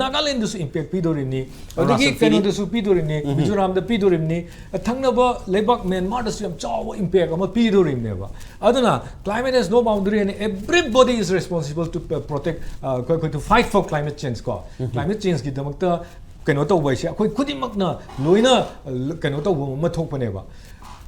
ꯅꯥꯒꯥꯂꯦꯟꯗꯁꯨ ꯏꯝꯄꯦꯛ ꯄꯤꯗꯣꯔꯤꯕꯅꯤ, ꯑꯗꯒꯤ ꯑꯔꯨꯅꯥꯆꯜ ꯄꯤꯔꯤ꯫ ꯀꯩꯅꯣꯗꯁꯨ ꯄꯤꯗꯣꯔꯤꯕꯅꯤ, ꯎꯝ꯫ ꯃꯤꯖꯣꯔꯥꯝꯗ ꯄꯤꯗꯣꯔꯤꯕꯅꯤ, ꯊꯪꯅꯕ ꯂꯩꯕꯥꯛ ꯃ꯭ꯌꯥꯟꯃꯥꯔꯗꯁꯨ ꯌꯥꯝ ꯆꯥꯎꯕ ꯏꯝꯄꯦꯛ ꯑꯃ ꯄꯤꯗꯣꯔꯤꯕꯅꯦꯕ꯫ ꯑꯗꯨꯅ climate has no boundary and everybody is responsible to protect, ꯑ, ꯑꯩꯈꯣꯏ, ꯑꯩꯈꯣꯏ to fight for climate change ꯀꯣ꯫ ꯎꯝ꯫ Climate changeꯀꯤꯗꯃꯛꯇ ꯀꯩꯅꯣ ꯇꯧꯕ ꯍꯥꯏꯁꯦ ꯑꯩꯈꯣꯏ ꯈꯨꯗꯤꯡꯃꯛꯅ ꯂꯣꯏꯅ, ꯑ, ꯀꯩꯅꯣ ꯇꯧꯕ ꯑꯃ ꯊꯣꯛꯄꯅꯦꯕ꯫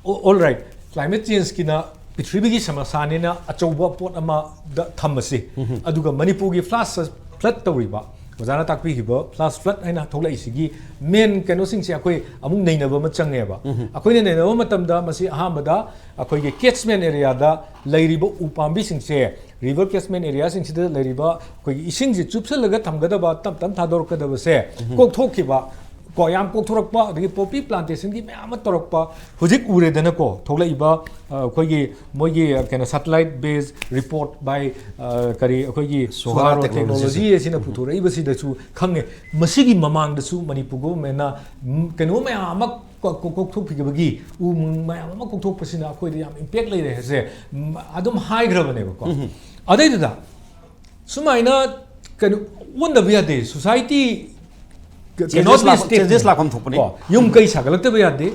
ꯑꯣ, all right, climate changeꯀꯤꯅ ꯄ꯭ꯔꯤꯊꯤꯕꯤꯒꯤ ꯁꯃꯁ꯭ꯌꯥꯅꯤꯅ ꯑꯆꯧꯕ ꯄꯣꯠ ꯑꯃꯗ ꯊꯝꯃꯁꯤ꯫ ꯎꯝ꯫ ꯑꯗꯨꯒ ꯃꯅꯤꯄꯨꯔꯒꯤ flash flood ꯇꯧꯔꯤꯕ, ꯑꯣꯖꯥꯅ ꯇꯥꯛꯄꯤꯈꯤꯕ flash flood ꯍꯥꯏꯅ ꯊꯣꯛꯂꯛꯏꯁꯤꯒꯤ main ꯀꯩꯅꯣꯁꯤꯡꯁꯦ ꯑꯩꯈꯣꯏ ꯑꯃꯨꯛ ꯅꯩꯅꯕ ꯑꯃ ꯆꯪꯉꯦꯕ꯫ ꯎꯝ꯫ ꯑꯩꯈꯣꯏꯅ ꯅꯩꯅꯕ ꯃꯇꯝꯗ ꯃꯁꯤ ꯑꯍꯥꯟꯕꯗ ꯑꯩꯈꯣꯏꯒꯤ catchment areaꯗ ꯂꯩꯔꯤꯕ ꯎ ꯄꯥꯝꯕꯤꯁꯤꯡꯁꯦ, river catchment areaꯁꯤꯡꯁꯤꯗ ꯂꯩꯔꯤꯕ ꯑꯩꯈꯣꯏꯒꯤ ꯏꯁꯤꯡꯁꯦ ꯆꯨꯞꯁꯤꯜꯂꯒ ꯊꯝꯒꯗꯕ, ꯇꯞ ꯇꯞ ꯊꯥꯗꯣꯔꯛꯀꯗꯕꯁꯦ ꯎꯝ꯫ ꯀꯣꯛꯊꯣꯛꯈꯤꯕ, ꯀꯣ, ꯌꯥꯝ ꯀꯣꯛꯊꯣꯔꯛꯄ, ꯑꯗꯒꯤ poppy plantationꯒꯤ ꯃꯌꯥꯝ ꯑꯃ ꯇꯧꯔꯛꯄ ꯍꯧꯖꯤꯛ ꯎꯔꯦꯗꯅꯀꯣ, ꯊꯣꯛꯂꯛꯏꯕ, ꯑ, ꯑꯩꯈꯣꯏꯒꯤ ꯃꯣꯏꯒꯤ, ꯑ, ꯀꯩꯅꯣ, satellite based report by, ꯑ, ꯀꯔꯤ, ꯑꯩꯈꯣꯏꯒꯤ ꯁꯣꯍꯥꯔꯥ ꯁꯣꯍꯥꯔꯥ technology ꯇꯦꯛꯅꯣꯂꯣꯖꯤ ꯑꯁꯤꯅ ꯄꯨꯊꯣꯔꯛꯏꯕꯁꯤꯗꯁꯨ ꯈꯪꯉꯦ꯫ ꯃꯁꯤꯒꯤ ꯃꯃꯥꯡꯗꯁꯨ ꯃꯅꯤꯄꯨꯔ ꯒꯣꯚꯔꯟꯃꯦꯟꯅ, ꯎꯝ, ꯀꯩꯅꯣ ꯃꯌꯥꯝ ꯑꯃ ꯀꯣꯛ- ꯀꯣꯛ- ꯀꯣꯛꯊꯣꯛꯄꯤꯈꯤꯕꯒꯤ ꯎ ꯃꯌꯥꯝ ꯑꯃ ꯀꯣꯛꯊꯣꯛꯄꯁꯤꯅ ꯑꯩꯈꯣꯏꯗ ꯌꯥꯝ ꯏꯝꯄꯦꯛ ꯂꯩꯔꯦ ꯍꯥꯏꯁꯦ, ꯎꯝ, ꯑꯗꯨꯝ ꯍꯥꯏꯈ꯭ꯔꯕꯅꯦꯕꯀꯣ꯫ ꯑꯗꯩꯗꯨꯗ ꯁꯨꯃꯥꯏꯅ ꯀꯩꯅꯣ ꯑꯣꯟꯗꯕ ꯌꯥꯗꯦ꯫ Society cannot be stagnant. Changes ꯂꯥꯛꯐꯝ ꯊꯣꯛꯄꯅꯤ꯫ ꯀꯣ, ꯌꯨꯝ ꯀꯩ ꯁꯥꯒꯠꯂꯛꯇꯕ ꯌꯥꯗꯦ꯫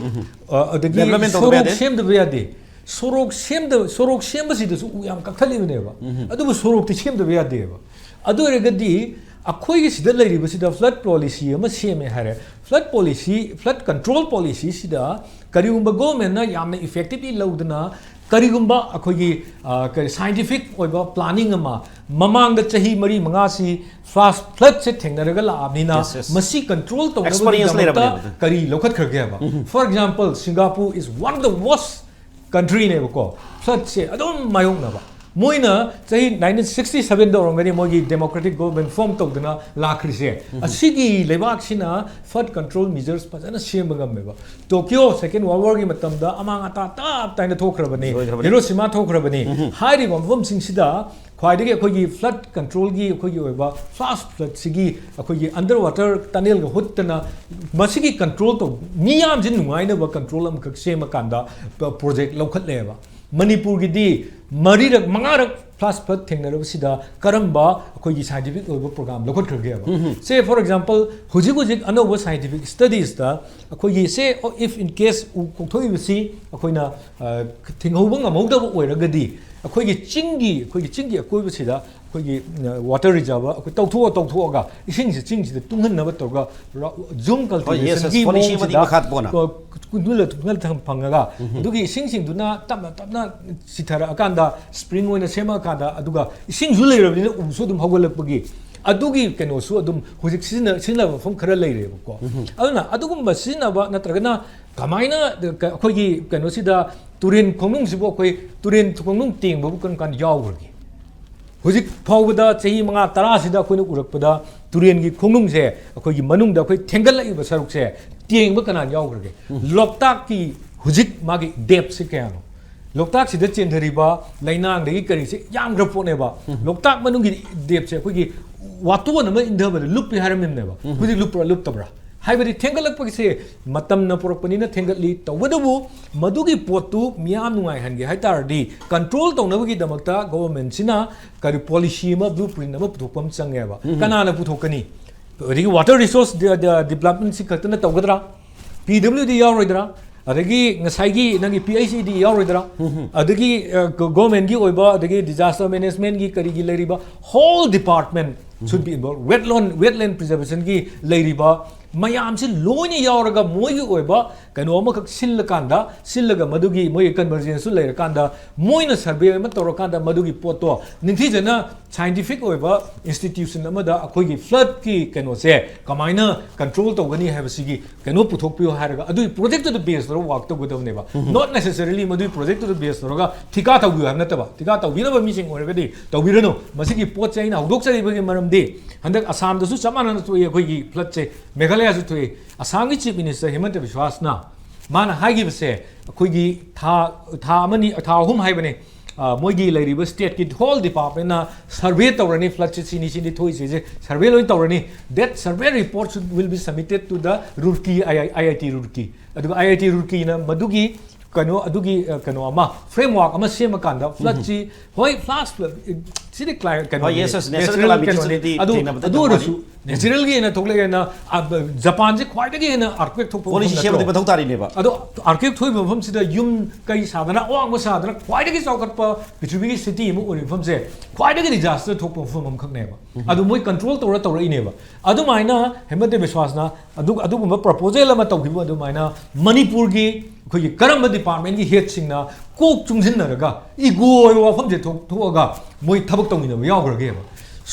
ꯑ, ꯑꯗꯒꯤ ꯁꯣꯔꯣꯛ ꯁꯦꯝꯗꯕ ꯌꯥꯗꯦ꯫ ꯁꯣꯔꯣꯛ ꯁꯦꯝꯗꯕ, ꯁꯣꯔꯣꯛ ꯁꯦꯝꯕꯁꯤꯗꯁꯨ ꯎ ꯌꯥꯝ ꯀꯛꯊꯠꯂꯤꯕꯅꯦꯕ꯫ ꯑꯗꯨꯕꯨ ꯁꯣꯔꯣꯛꯇꯤ ꯁꯦꯝꯗꯕ ꯌꯥꯗꯦꯕ꯫ ꯑꯗꯨ ꯑꯣꯏꯔꯒꯗꯤ ꯑꯩꯈꯣꯏꯒꯤ ꯁꯤꯗ ꯂꯩꯔꯤꯕꯁꯤꯗ flood policy ꯑꯃ ꯁꯦꯝꯃꯦ ꯍꯥꯏꯔꯦ꯫ Flood policy, flood control policy ꯁꯤꯗ ꯀꯔꯤꯒꯨꯝꯕ government ꯅ ꯌꯥꯝꯅ effectively ꯂꯧꯗꯅ, ꯀꯔꯤꯒꯨꯝꯕ ꯑꯩꯈꯣꯏꯒꯤ, ꯑ, ꯀꯔꯤ, scientific ꯑꯣꯏꯕ planning ꯑꯃ, ꯃꯃꯥꯡꯗ ꯆꯍꯤ ꯃꯔꯤ ꯃꯉꯥꯁꯤ flash flood ꯁꯦ ꯊꯦꯡꯅꯔꯒ ꯂꯥꯛꯑꯕꯅꯤꯅ, Yes, yes. ꯃꯁꯤ control ꯇꯧꯅꯕꯒꯤꯗꯃꯛꯇ ꯂꯩꯔꯕꯅꯦꯕ ꯑꯗꯨ꯫ ꯀꯔꯤ ꯂꯧꯈꯠꯈ꯭ꯔꯒꯦꯕ? For example, Singapore is one of the worst country ꯅꯦꯕꯀꯣ꯫ Flood ꯁꯦ ꯑꯗꯨꯝ ꯃꯥꯌꯣꯛꯅꯕ꯫ ꯃꯣꯏꯅ ꯆꯍꯤ nineteen sixty seven ꯗ ꯑꯣꯏꯔꯝꯒꯅꯤ ꯃꯣꯏꯒꯤ democratic government form ꯇꯧꯗꯅ ꯂꯥꯛꯈ꯭ꯔꯤꯁꯦ꯫ ꯑꯁꯤꯒꯤ ꯂꯩꯕꯥꯛꯁꯤꯅ flood control measures ꯐꯖꯅ ꯁꯦꯝꯕ ꯉꯝꯃꯦꯕ꯫ Tokyo Second World War ꯒꯤ ꯃꯇꯝꯗ ꯑꯃꯥꯡ ꯑꯇꯥ ꯇꯞ ꯇꯥꯏꯅ ꯊꯣꯛꯈ꯭ꯔꯕꯅꯤ꯫ ꯂꯣꯏꯈ꯭ꯔꯕꯅꯤ꯫ Hiroshima ꯊꯣꯛꯈ꯭ꯔꯕꯅꯤ꯫ ꯍꯥꯏꯔꯤꯕ ꯃꯐꯝꯁꯤꯡꯁꯤꯗ ꯈ꯭ꯋꯥꯏꯗꯒꯤ ꯑꯩꯈꯣꯏꯒꯤ flood control ꯒꯤ ꯑꯩꯈꯣꯏꯒꯤ ꯑꯣꯏꯕ flash flood ꯁꯤꯒꯤ ꯑꯩꯈꯣꯏꯒꯤ underwater tunnel ꯒ ꯍꯨꯠꯇꯅ ꯃꯁꯤꯒꯤ control ꯇꯧ-, ꯃꯤꯌꯥꯝꯁꯤ ꯅꯨꯡꯉꯥꯏꯅꯕ control ꯑꯃꯈꯛ ꯁꯦꯝꯃꯀꯥꯟꯗ ꯄ-, project ꯂꯧꯈꯠꯂꯦꯕ꯫ ꯃꯅꯤꯄꯨꯔꯒꯤꯗꯤ ꯃꯔꯤꯔꯛ, ꯃꯉꯥꯔꯛ flash flood ꯊꯦꯡꯅꯔꯕꯁꯤꯗ ꯀꯔꯝꯕ ꯑꯩꯈꯣꯏꯒꯤ scientific ꯑꯣꯏꯕ program ꯂꯧꯈꯠꯈ꯭ꯔꯒꯦꯕ? Say, for example, ꯍꯧꯖꯤꯛ ꯍꯧꯖꯤꯛ ꯑꯅꯧꯕ scientific studies ꯇ ꯑꯩꯈꯣꯏꯒꯤ, say, if in case ꯎ ꯀꯣꯛꯊꯣꯛꯏꯕꯁꯤ ꯑꯩꯈꯣꯏꯅ, ꯑ, ꯊꯤꯡꯍꯧꯕ ꯉꯝꯍꯧꯗꯕ ꯑꯣꯏꯔꯒꯗꯤ, ꯑꯩꯈꯣꯏꯒꯤ ꯆꯤꯡꯒꯤ, ꯑꯩꯈꯣꯏꯒꯤ ꯆꯤꯡꯒꯤ ꯑꯀꯣꯏꯕꯁꯤꯗ ꯑꯩꯈꯣꯏꯒꯤ, ꯑ, water reserve ꯑꯩꯈꯣꯏ ꯇꯧꯊꯣꯛꯑ ꯇꯧꯊꯣꯛꯑꯒ ꯏꯁꯤꯡꯁꯦ ꯆꯤꯡꯁꯤꯗ ꯇꯨꯡꯍꯟꯅꯕ ꯇꯧꯔꯒ ꯔ-, zoom ꯍꯣꯏ, yes, yes, cultivation ꯒꯤ policy ꯑꯃꯗꯤ ꯃꯑꯣꯡꯁꯤꯗ ꯃꯈꯥ ꯄꯣꯟꯅ꯫ ꯀꯣ-, ꯀꯨꯟꯗꯨꯂ ꯊꯨꯞꯅ ꯊꯝ-, ꯐꯪꯉꯒ, ꯑꯗꯨꯒꯤ ꯏꯁꯤꯡꯁꯤꯡꯗꯨꯅ ꯇꯞꯅ ꯇꯞꯅ ꯆꯤꯊꯔꯛꯑꯀꯥꯟꯗ, spring ꯑꯣꯏꯅ ꯁꯦꯝꯃꯛꯑꯀꯥꯟꯗ, ꯑꯗꯨꯒ ꯏꯁꯤꯡꯁꯨ ꯂꯩꯔꯕꯅꯤꯅ ꯎꯁꯨ ꯑꯗꯨꯝ ꯍꯧꯒꯠꯂꯛꯄꯒꯤ ꯑꯗꯨꯒꯤ ꯀꯩꯅꯣꯁꯨ ꯑꯗꯨꯝ ꯍꯧꯖꯤꯛ ꯁꯤꯖꯤꯟꯅ-, ꯁꯤꯖꯤꯟꯅꯕ ꯃꯐꯝ ꯈꯔ ꯂꯩꯔꯦꯕꯀꯣ꯫ ꯑꯗꯨꯅ ꯑꯗꯨꯒꯨꯝꯕ ꯁꯤꯖꯤꯟꯅꯕ ꯅꯠꯇ꯭ꯔꯒꯅ ꯀꯃꯥꯏꯅ ꯀ-, ꯑꯩꯈꯣꯏꯒꯤ ꯀꯩꯅꯣꯁꯤꯗ ꯇꯨꯔꯦꯟ ꯈꯣꯡꯅꯨꯡꯁꯤꯕꯨ, ꯑꯩꯈꯣꯏ ꯇꯨꯔꯦꯟ ꯈꯣꯡꯅꯨꯡ ꯇꯦꯡꯕꯕꯨ ꯀꯔꯝ ꯀꯥꯟꯗ ꯌꯥꯎꯈ꯭ꯔꯒꯦ? ꯍꯧꯖꯤꯛ ꯐꯥꯎꯕꯗ ꯆꯍꯤ ꯃꯉꯥ ꯇꯔꯥꯁꯤꯗ ꯑꯩꯈꯣꯏꯅ ꯎꯔꯛꯄꯗ ꯇꯨꯔꯦꯟꯒꯤ ꯈꯣꯡꯅꯨꯡꯁꯦ ꯑꯩꯈꯣꯏꯒꯤ ꯃꯅꯨꯡꯗ ꯑꯩꯈꯣꯏ ꯊꯦꯡꯒꯠꯂꯛꯏꯕ ꯁꯔꯨꯛꯁꯦ ꯇꯦꯡꯕ ꯀꯅꯥꯅ ꯌꯥꯎꯈ꯭ꯔꯒꯦ? ꯂꯣꯛꯇꯥꯛꯀꯤ ꯍꯧꯖꯤꯛ ꯃꯥꯒꯤ depth ꯁꯦ ꯀꯌꯥꯅꯣ? ꯂꯣꯛꯇꯥꯛꯁꯤꯗ ꯆꯦꯟꯊꯔꯤꯕ ꯂꯩꯅꯥꯡꯗꯒꯤ ꯀꯔꯤꯁꯦ ꯌꯥꯝꯈ꯭ꯔ ꯄꯣꯠꯅꯦꯕ꯫ ꯂꯣꯛꯇꯥꯛ ꯃꯅꯨꯡꯒꯤ depth ꯁꯦ ꯑꯩꯈꯣꯏꯒꯤ ꯋꯥꯇꯣꯟ ꯑꯃ ꯏꯟꯊꯕꯗ ꯂꯨꯞꯄꯤ ꯍꯥꯏꯔꯝꯃꯤꯕꯅꯦꯕ꯫ ꯍꯧꯖꯤꯛ ꯂꯨꯞꯄ꯭ꯔꯥ ꯂꯨꯞꯇꯕ꯭ꯔꯥ? ꯍꯥꯏꯕꯗꯤ ꯊꯦꯡꯒꯠꯂꯛꯄꯒꯤꯁꯦ ꯃꯇꯝꯅ ꯄꯨꯔꯛꯄꯅꯤꯅ ꯊꯦꯡꯒꯠꯂꯤ꯫ ꯇꯧꯕꯇꯕꯨ ꯃꯗꯨꯒꯤ ꯄꯣꯠꯇꯨ ꯃꯤꯌꯥꯝ ꯅꯨꯡꯉꯥꯏꯍꯟꯒꯦ ꯍꯥꯏ ꯇꯥꯔꯗꯤ, ꯀꯟꯇ꯭ꯔꯣꯜ ꯇꯧꯅꯕꯒꯤꯗꯃꯛꯇ ꯒꯣꯚꯔꯟꯃꯦꯟꯠꯁꯤꯅ ꯀꯔꯤ ꯄꯣꯂꯤꯁꯤ ꯑꯃ, ꯕ꯭ꯂꯨ ꯄ꯭ꯔꯤꯟꯠ ꯑꯃ ꯄꯨꯊꯣꯛꯄ ꯑꯃ ꯆꯪꯉꯦꯕ꯫ ꯀꯅꯥꯅ ꯄꯨꯊꯣꯛꯀꯅꯤ? ꯑꯗꯒꯤ ꯋꯥꯇꯔ ꯔꯤꯁꯣꯔꯁ ꯗꯦ-, ꯗꯦ-, ꯗꯤꯕ꯭ꯂꯞꯃꯦꯟꯠꯁꯤ ꯈꯛꯇꯅ ꯇꯧꯒꯗ꯭ꯔꯥ? ꯄꯤ ꯗꯕ꯭ꯂꯤꯎ ꯗꯤ ꯌꯥꯎꯔꯣꯏꯗ꯭ꯔꯥ? ꯑꯗꯒꯤ ꯉꯁꯥꯏꯒꯤ ꯅꯪꯒꯤ ꯄꯤ ꯑꯩꯆ ꯏ ꯗꯤ ꯌꯥꯎꯔꯣꯏꯗ꯭ꯔꯥ? ꯑꯗꯒꯤ, ꯑ, ꯒ-, ꯒꯣꯚꯔꯟꯃꯦꯟꯠꯀꯤ ꯑꯣꯏꯕ, ꯑꯗꯒꯤ ꯗꯤꯖꯥꯁꯇꯔ ꯃꯦꯅꯦꯖꯃꯦꯟꯠꯀꯤ ꯀꯔꯤꯒꯤ ꯂꯩꯔꯤꯕ whole department should be involved꯫ ꯋꯦꯠꯂꯣꯟ, ꯋꯦꯠꯂꯦꯟ ꯄ꯭ꯔꯤꯖꯔꯕꯦꯁꯟꯒꯤ ꯂꯩꯔꯤꯕ ꯃꯌꯥꯝꯁꯤ ꯂꯣꯏꯅ ꯌꯥꯎꯔꯒ ꯃꯣꯏꯒꯤ ꯑꯣꯏꯕ ꯀꯩꯅꯣ ꯑꯃꯈꯛ ꯁꯤꯜꯂꯀꯥꯟꯗ, ꯁꯤꯜꯂꯒ ꯃꯗꯨꯒꯤ ꯃꯣꯏꯒꯤ ꯀꯟꯚꯔꯖꯦꯟꯁꯁꯨ ꯂꯩꯔꯀꯥꯟꯗ, ꯃꯣꯏꯅ ꯁꯔꯚꯦ ꯑꯃ ꯇꯧꯔꯀꯥꯟꯗ ꯃꯗꯨꯒꯤ ꯄꯣꯠꯇꯣ ꯅꯤꯡꯊꯤꯖꯅ ꯁꯥꯏꯟꯇꯤꯐꯤꯛ ꯑꯣꯏꯕ ꯏꯟꯁꯇꯤꯇ꯭ꯌꯨꯁꯟ ꯑꯃꯗ ꯑꯩꯈꯣꯏꯒꯤ ꯐ꯭ꯂꯠꯀꯤ ꯀꯩꯅꯣꯁꯦ ꯀꯃꯥꯏꯅ ꯀꯟꯇ꯭ꯔꯣꯜ ꯇꯧꯒꯅꯤ ꯍꯥꯏꯕꯁꯤꯒꯤ ꯀꯩꯅꯣ ꯄꯨꯊꯣꯛꯄꯤꯌꯨ ꯍꯥꯏꯔꯒ ꯑꯗꯨꯒꯤ ꯄ꯭ꯔꯣꯖꯦꯛꯇꯨꯗ ꯕꯦꯁ ꯇꯧꯔꯒ ꯋꯥꯔꯛ ꯇꯧꯒꯗꯕꯅꯦꯕ꯫ Not necessarily ꯃꯗꯨꯒꯤ ꯄ꯭ꯔꯣꯖꯦꯛꯇꯨꯗ ꯕꯦꯁ ꯇꯧꯔꯒ ꯊꯤꯀꯥ ꯇꯧꯕꯤꯌꯨ ꯍꯥꯏꯕ ꯅꯠꯇꯕ, ꯊꯤꯀꯥ ꯇꯧꯕꯤꯅꯕ ꯃꯤꯁꯤꯡ ꯑꯣꯏꯔꯒꯗꯤ ꯇꯧꯕꯤꯔꯅꯨ꯫ ꯃꯁꯤꯒꯤ ꯄꯣꯠꯁꯦ ꯑꯩꯅ ꯍꯧꯗꯣꯛꯆꯔꯤꯕꯒꯤ ꯃꯔꯝꯗꯤ ꯍꯟꯗꯛ ꯑꯁꯥꯝꯗꯁꯨ ꯆꯞ ꯃꯥꯟꯅꯅ ꯊꯣꯛꯏ ꯑꯩꯈꯣꯏꯒꯤ ꯐ꯭ꯂꯠꯁꯦ, ꯃꯦꯘꯥꯂꯌꯥꯁꯨ ꯊꯣꯛꯏ꯫ ꯑꯁꯥꯝꯒꯤ ꯆꯤꯐ ꯃꯤꯅꯤꯁꯇꯔ ꯍꯤꯃꯟꯇ ꯕꯤꯁ꯭ꯋꯥꯁꯅ ꯃꯥꯅ ꯍꯥꯏꯈꯤꯕꯁꯦ, ꯑꯩꯈꯣꯏꯒꯤ ꯊꯥ, ꯊꯥ ꯑꯃꯅꯤ, ꯊꯥ ꯑꯍꯨꯝ ꯍꯥꯏꯕꯅꯦ, ꯑ, ꯃꯣꯏꯒꯤ ꯂꯩꯔꯤꯕ ꯁ꯭ꯇꯦꯠꯀꯤ ꯍꯣꯜ ꯗꯤꯄꯥꯔꯠꯃꯦꯟꯅ ꯁꯔꯚꯦ ꯇꯧꯔꯅꯤ, ꯐ꯭ꯂꯠꯁꯦ ꯁꯤꯅꯤ ꯁꯤꯅꯤ ꯊꯣꯛꯏꯁꯦ, ꯁꯔꯚꯦ ꯂꯣꯏ ꯇꯧꯔꯅꯤ꯫ That survey report should, will be submitted to the Roorkee, I I, I I T Roorkee꯫ ꯑꯗꯨꯒ I I T Roorkeeꯅ ꯃꯗꯨꯒꯤ ꯀꯩꯅꯣ, ꯑꯗꯨꯒꯤ, ꯑ, ꯀꯩꯅꯣ ꯑꯃ, ꯐ꯭ꯔꯦꯝꯋꯥꯔꯛ ꯑꯃ ꯁꯦꯝꯃꯀꯥꯟꯗ ꯐ꯭ꯂꯠꯁꯤ, ꯍꯣꯏ, ꯐ꯭ꯂꯥꯁ ꯐ꯭ꯂꯠ, ꯁꯤꯗꯤ ꯀ꯭ꯂꯥꯏ-, ꯀꯩꯅꯣ, ꯍꯣꯏ, yes, yes, natural natural calamitiesꯇꯗꯤ ꯀꯩꯅꯣꯅꯤ꯫ ꯑꯗꯨ, ꯊꯦꯡꯅꯕꯗ ꯑꯗꯨ ꯑꯗꯨꯝ ꯑꯣꯏꯔꯁꯨ ꯃꯥꯅꯤ꯫ Naturalꯒꯤ ꯑꯣꯏꯅ ꯊꯣꯛꯂꯛꯑꯦꯅ, ꯑ, ꯖꯄꯥꯟꯁꯦ ꯈ꯭ꯋꯥꯏꯗꯒꯤ ꯍꯦꯟꯅ earthquake ꯊꯣꯛꯄ ꯄꯣꯂꯤꯁꯤ ꯃꯐꯝ ꯁꯦꯝꯕꯗꯤ ꯅꯠꯇ꯭ꯔꯣ? ꯃꯊꯧ ꯇꯥꯔꯤꯅꯦꯕ꯫ ꯑꯗꯣ earthquake ꯊꯣꯛꯏꯕ ꯃꯐꯝꯁꯤꯗ ꯌꯨꯝ ꯀꯩ ꯁꯥꯗꯅ, ꯑꯋꯥꯡꯕ ꯁꯥꯗꯅ, ꯈ꯭ꯋꯥꯏꯗꯒꯤ ꯆꯥꯎꯈꯠꯄ ꯄ꯭ꯔꯤꯊꯤꯕꯤꯒꯤ city ꯑꯃ ꯑꯣꯏꯔꯤꯕ ꯃꯐꯝꯁꯦ, ꯈ꯭ꯋꯥꯏꯗꯒꯤ disaster ꯊꯣꯛꯄ ꯃꯐꯝ ꯑꯃꯈꯛꯅꯦꯕ꯫ ꯑꯗꯨ ꯃꯣꯏ ꯀꯟꯇ꯭ꯔꯣꯜ ꯇꯧꯔ ꯇꯧꯔꯛꯏꯅꯦꯕ꯫ ꯑꯗꯨꯃꯥꯏꯅ ꯍꯦꯃꯟꯇ ꯕꯤꯁ꯭ꯋꯥꯁꯅ ꯑꯗꯨ-, ꯑꯗꯨꯒꯨꯝꯕ ꯄ꯭ꯔꯄꯣꯖꯦꯜ ꯑꯃ ꯇꯧꯈꯤꯕ ꯑꯗꯨꯃꯥꯏꯅ ꯃꯅꯤꯄꯨꯔꯒꯤ ꯑꯩꯈꯣꯏꯒꯤ ꯀꯔꯝꯕ ꯗꯤꯄꯥꯔꯠꯃꯦꯟꯒꯤ ꯍꯦꯗꯁꯤꯡꯅ ꯀꯣꯛ ꯆꯨꯡꯁꯤꯟꯅꯔꯒ ꯏꯒꯣ ꯑꯣꯏꯕ ꯋꯥꯐꯝꯁꯦ ꯊꯣꯛ-, ꯊꯣꯛꯑꯒ ꯃꯣꯏ ꯊꯕꯛ ꯇꯧꯃꯤꯟꯅꯕ ꯌꯥꯎꯈ꯭ꯔꯒꯦꯕ꯫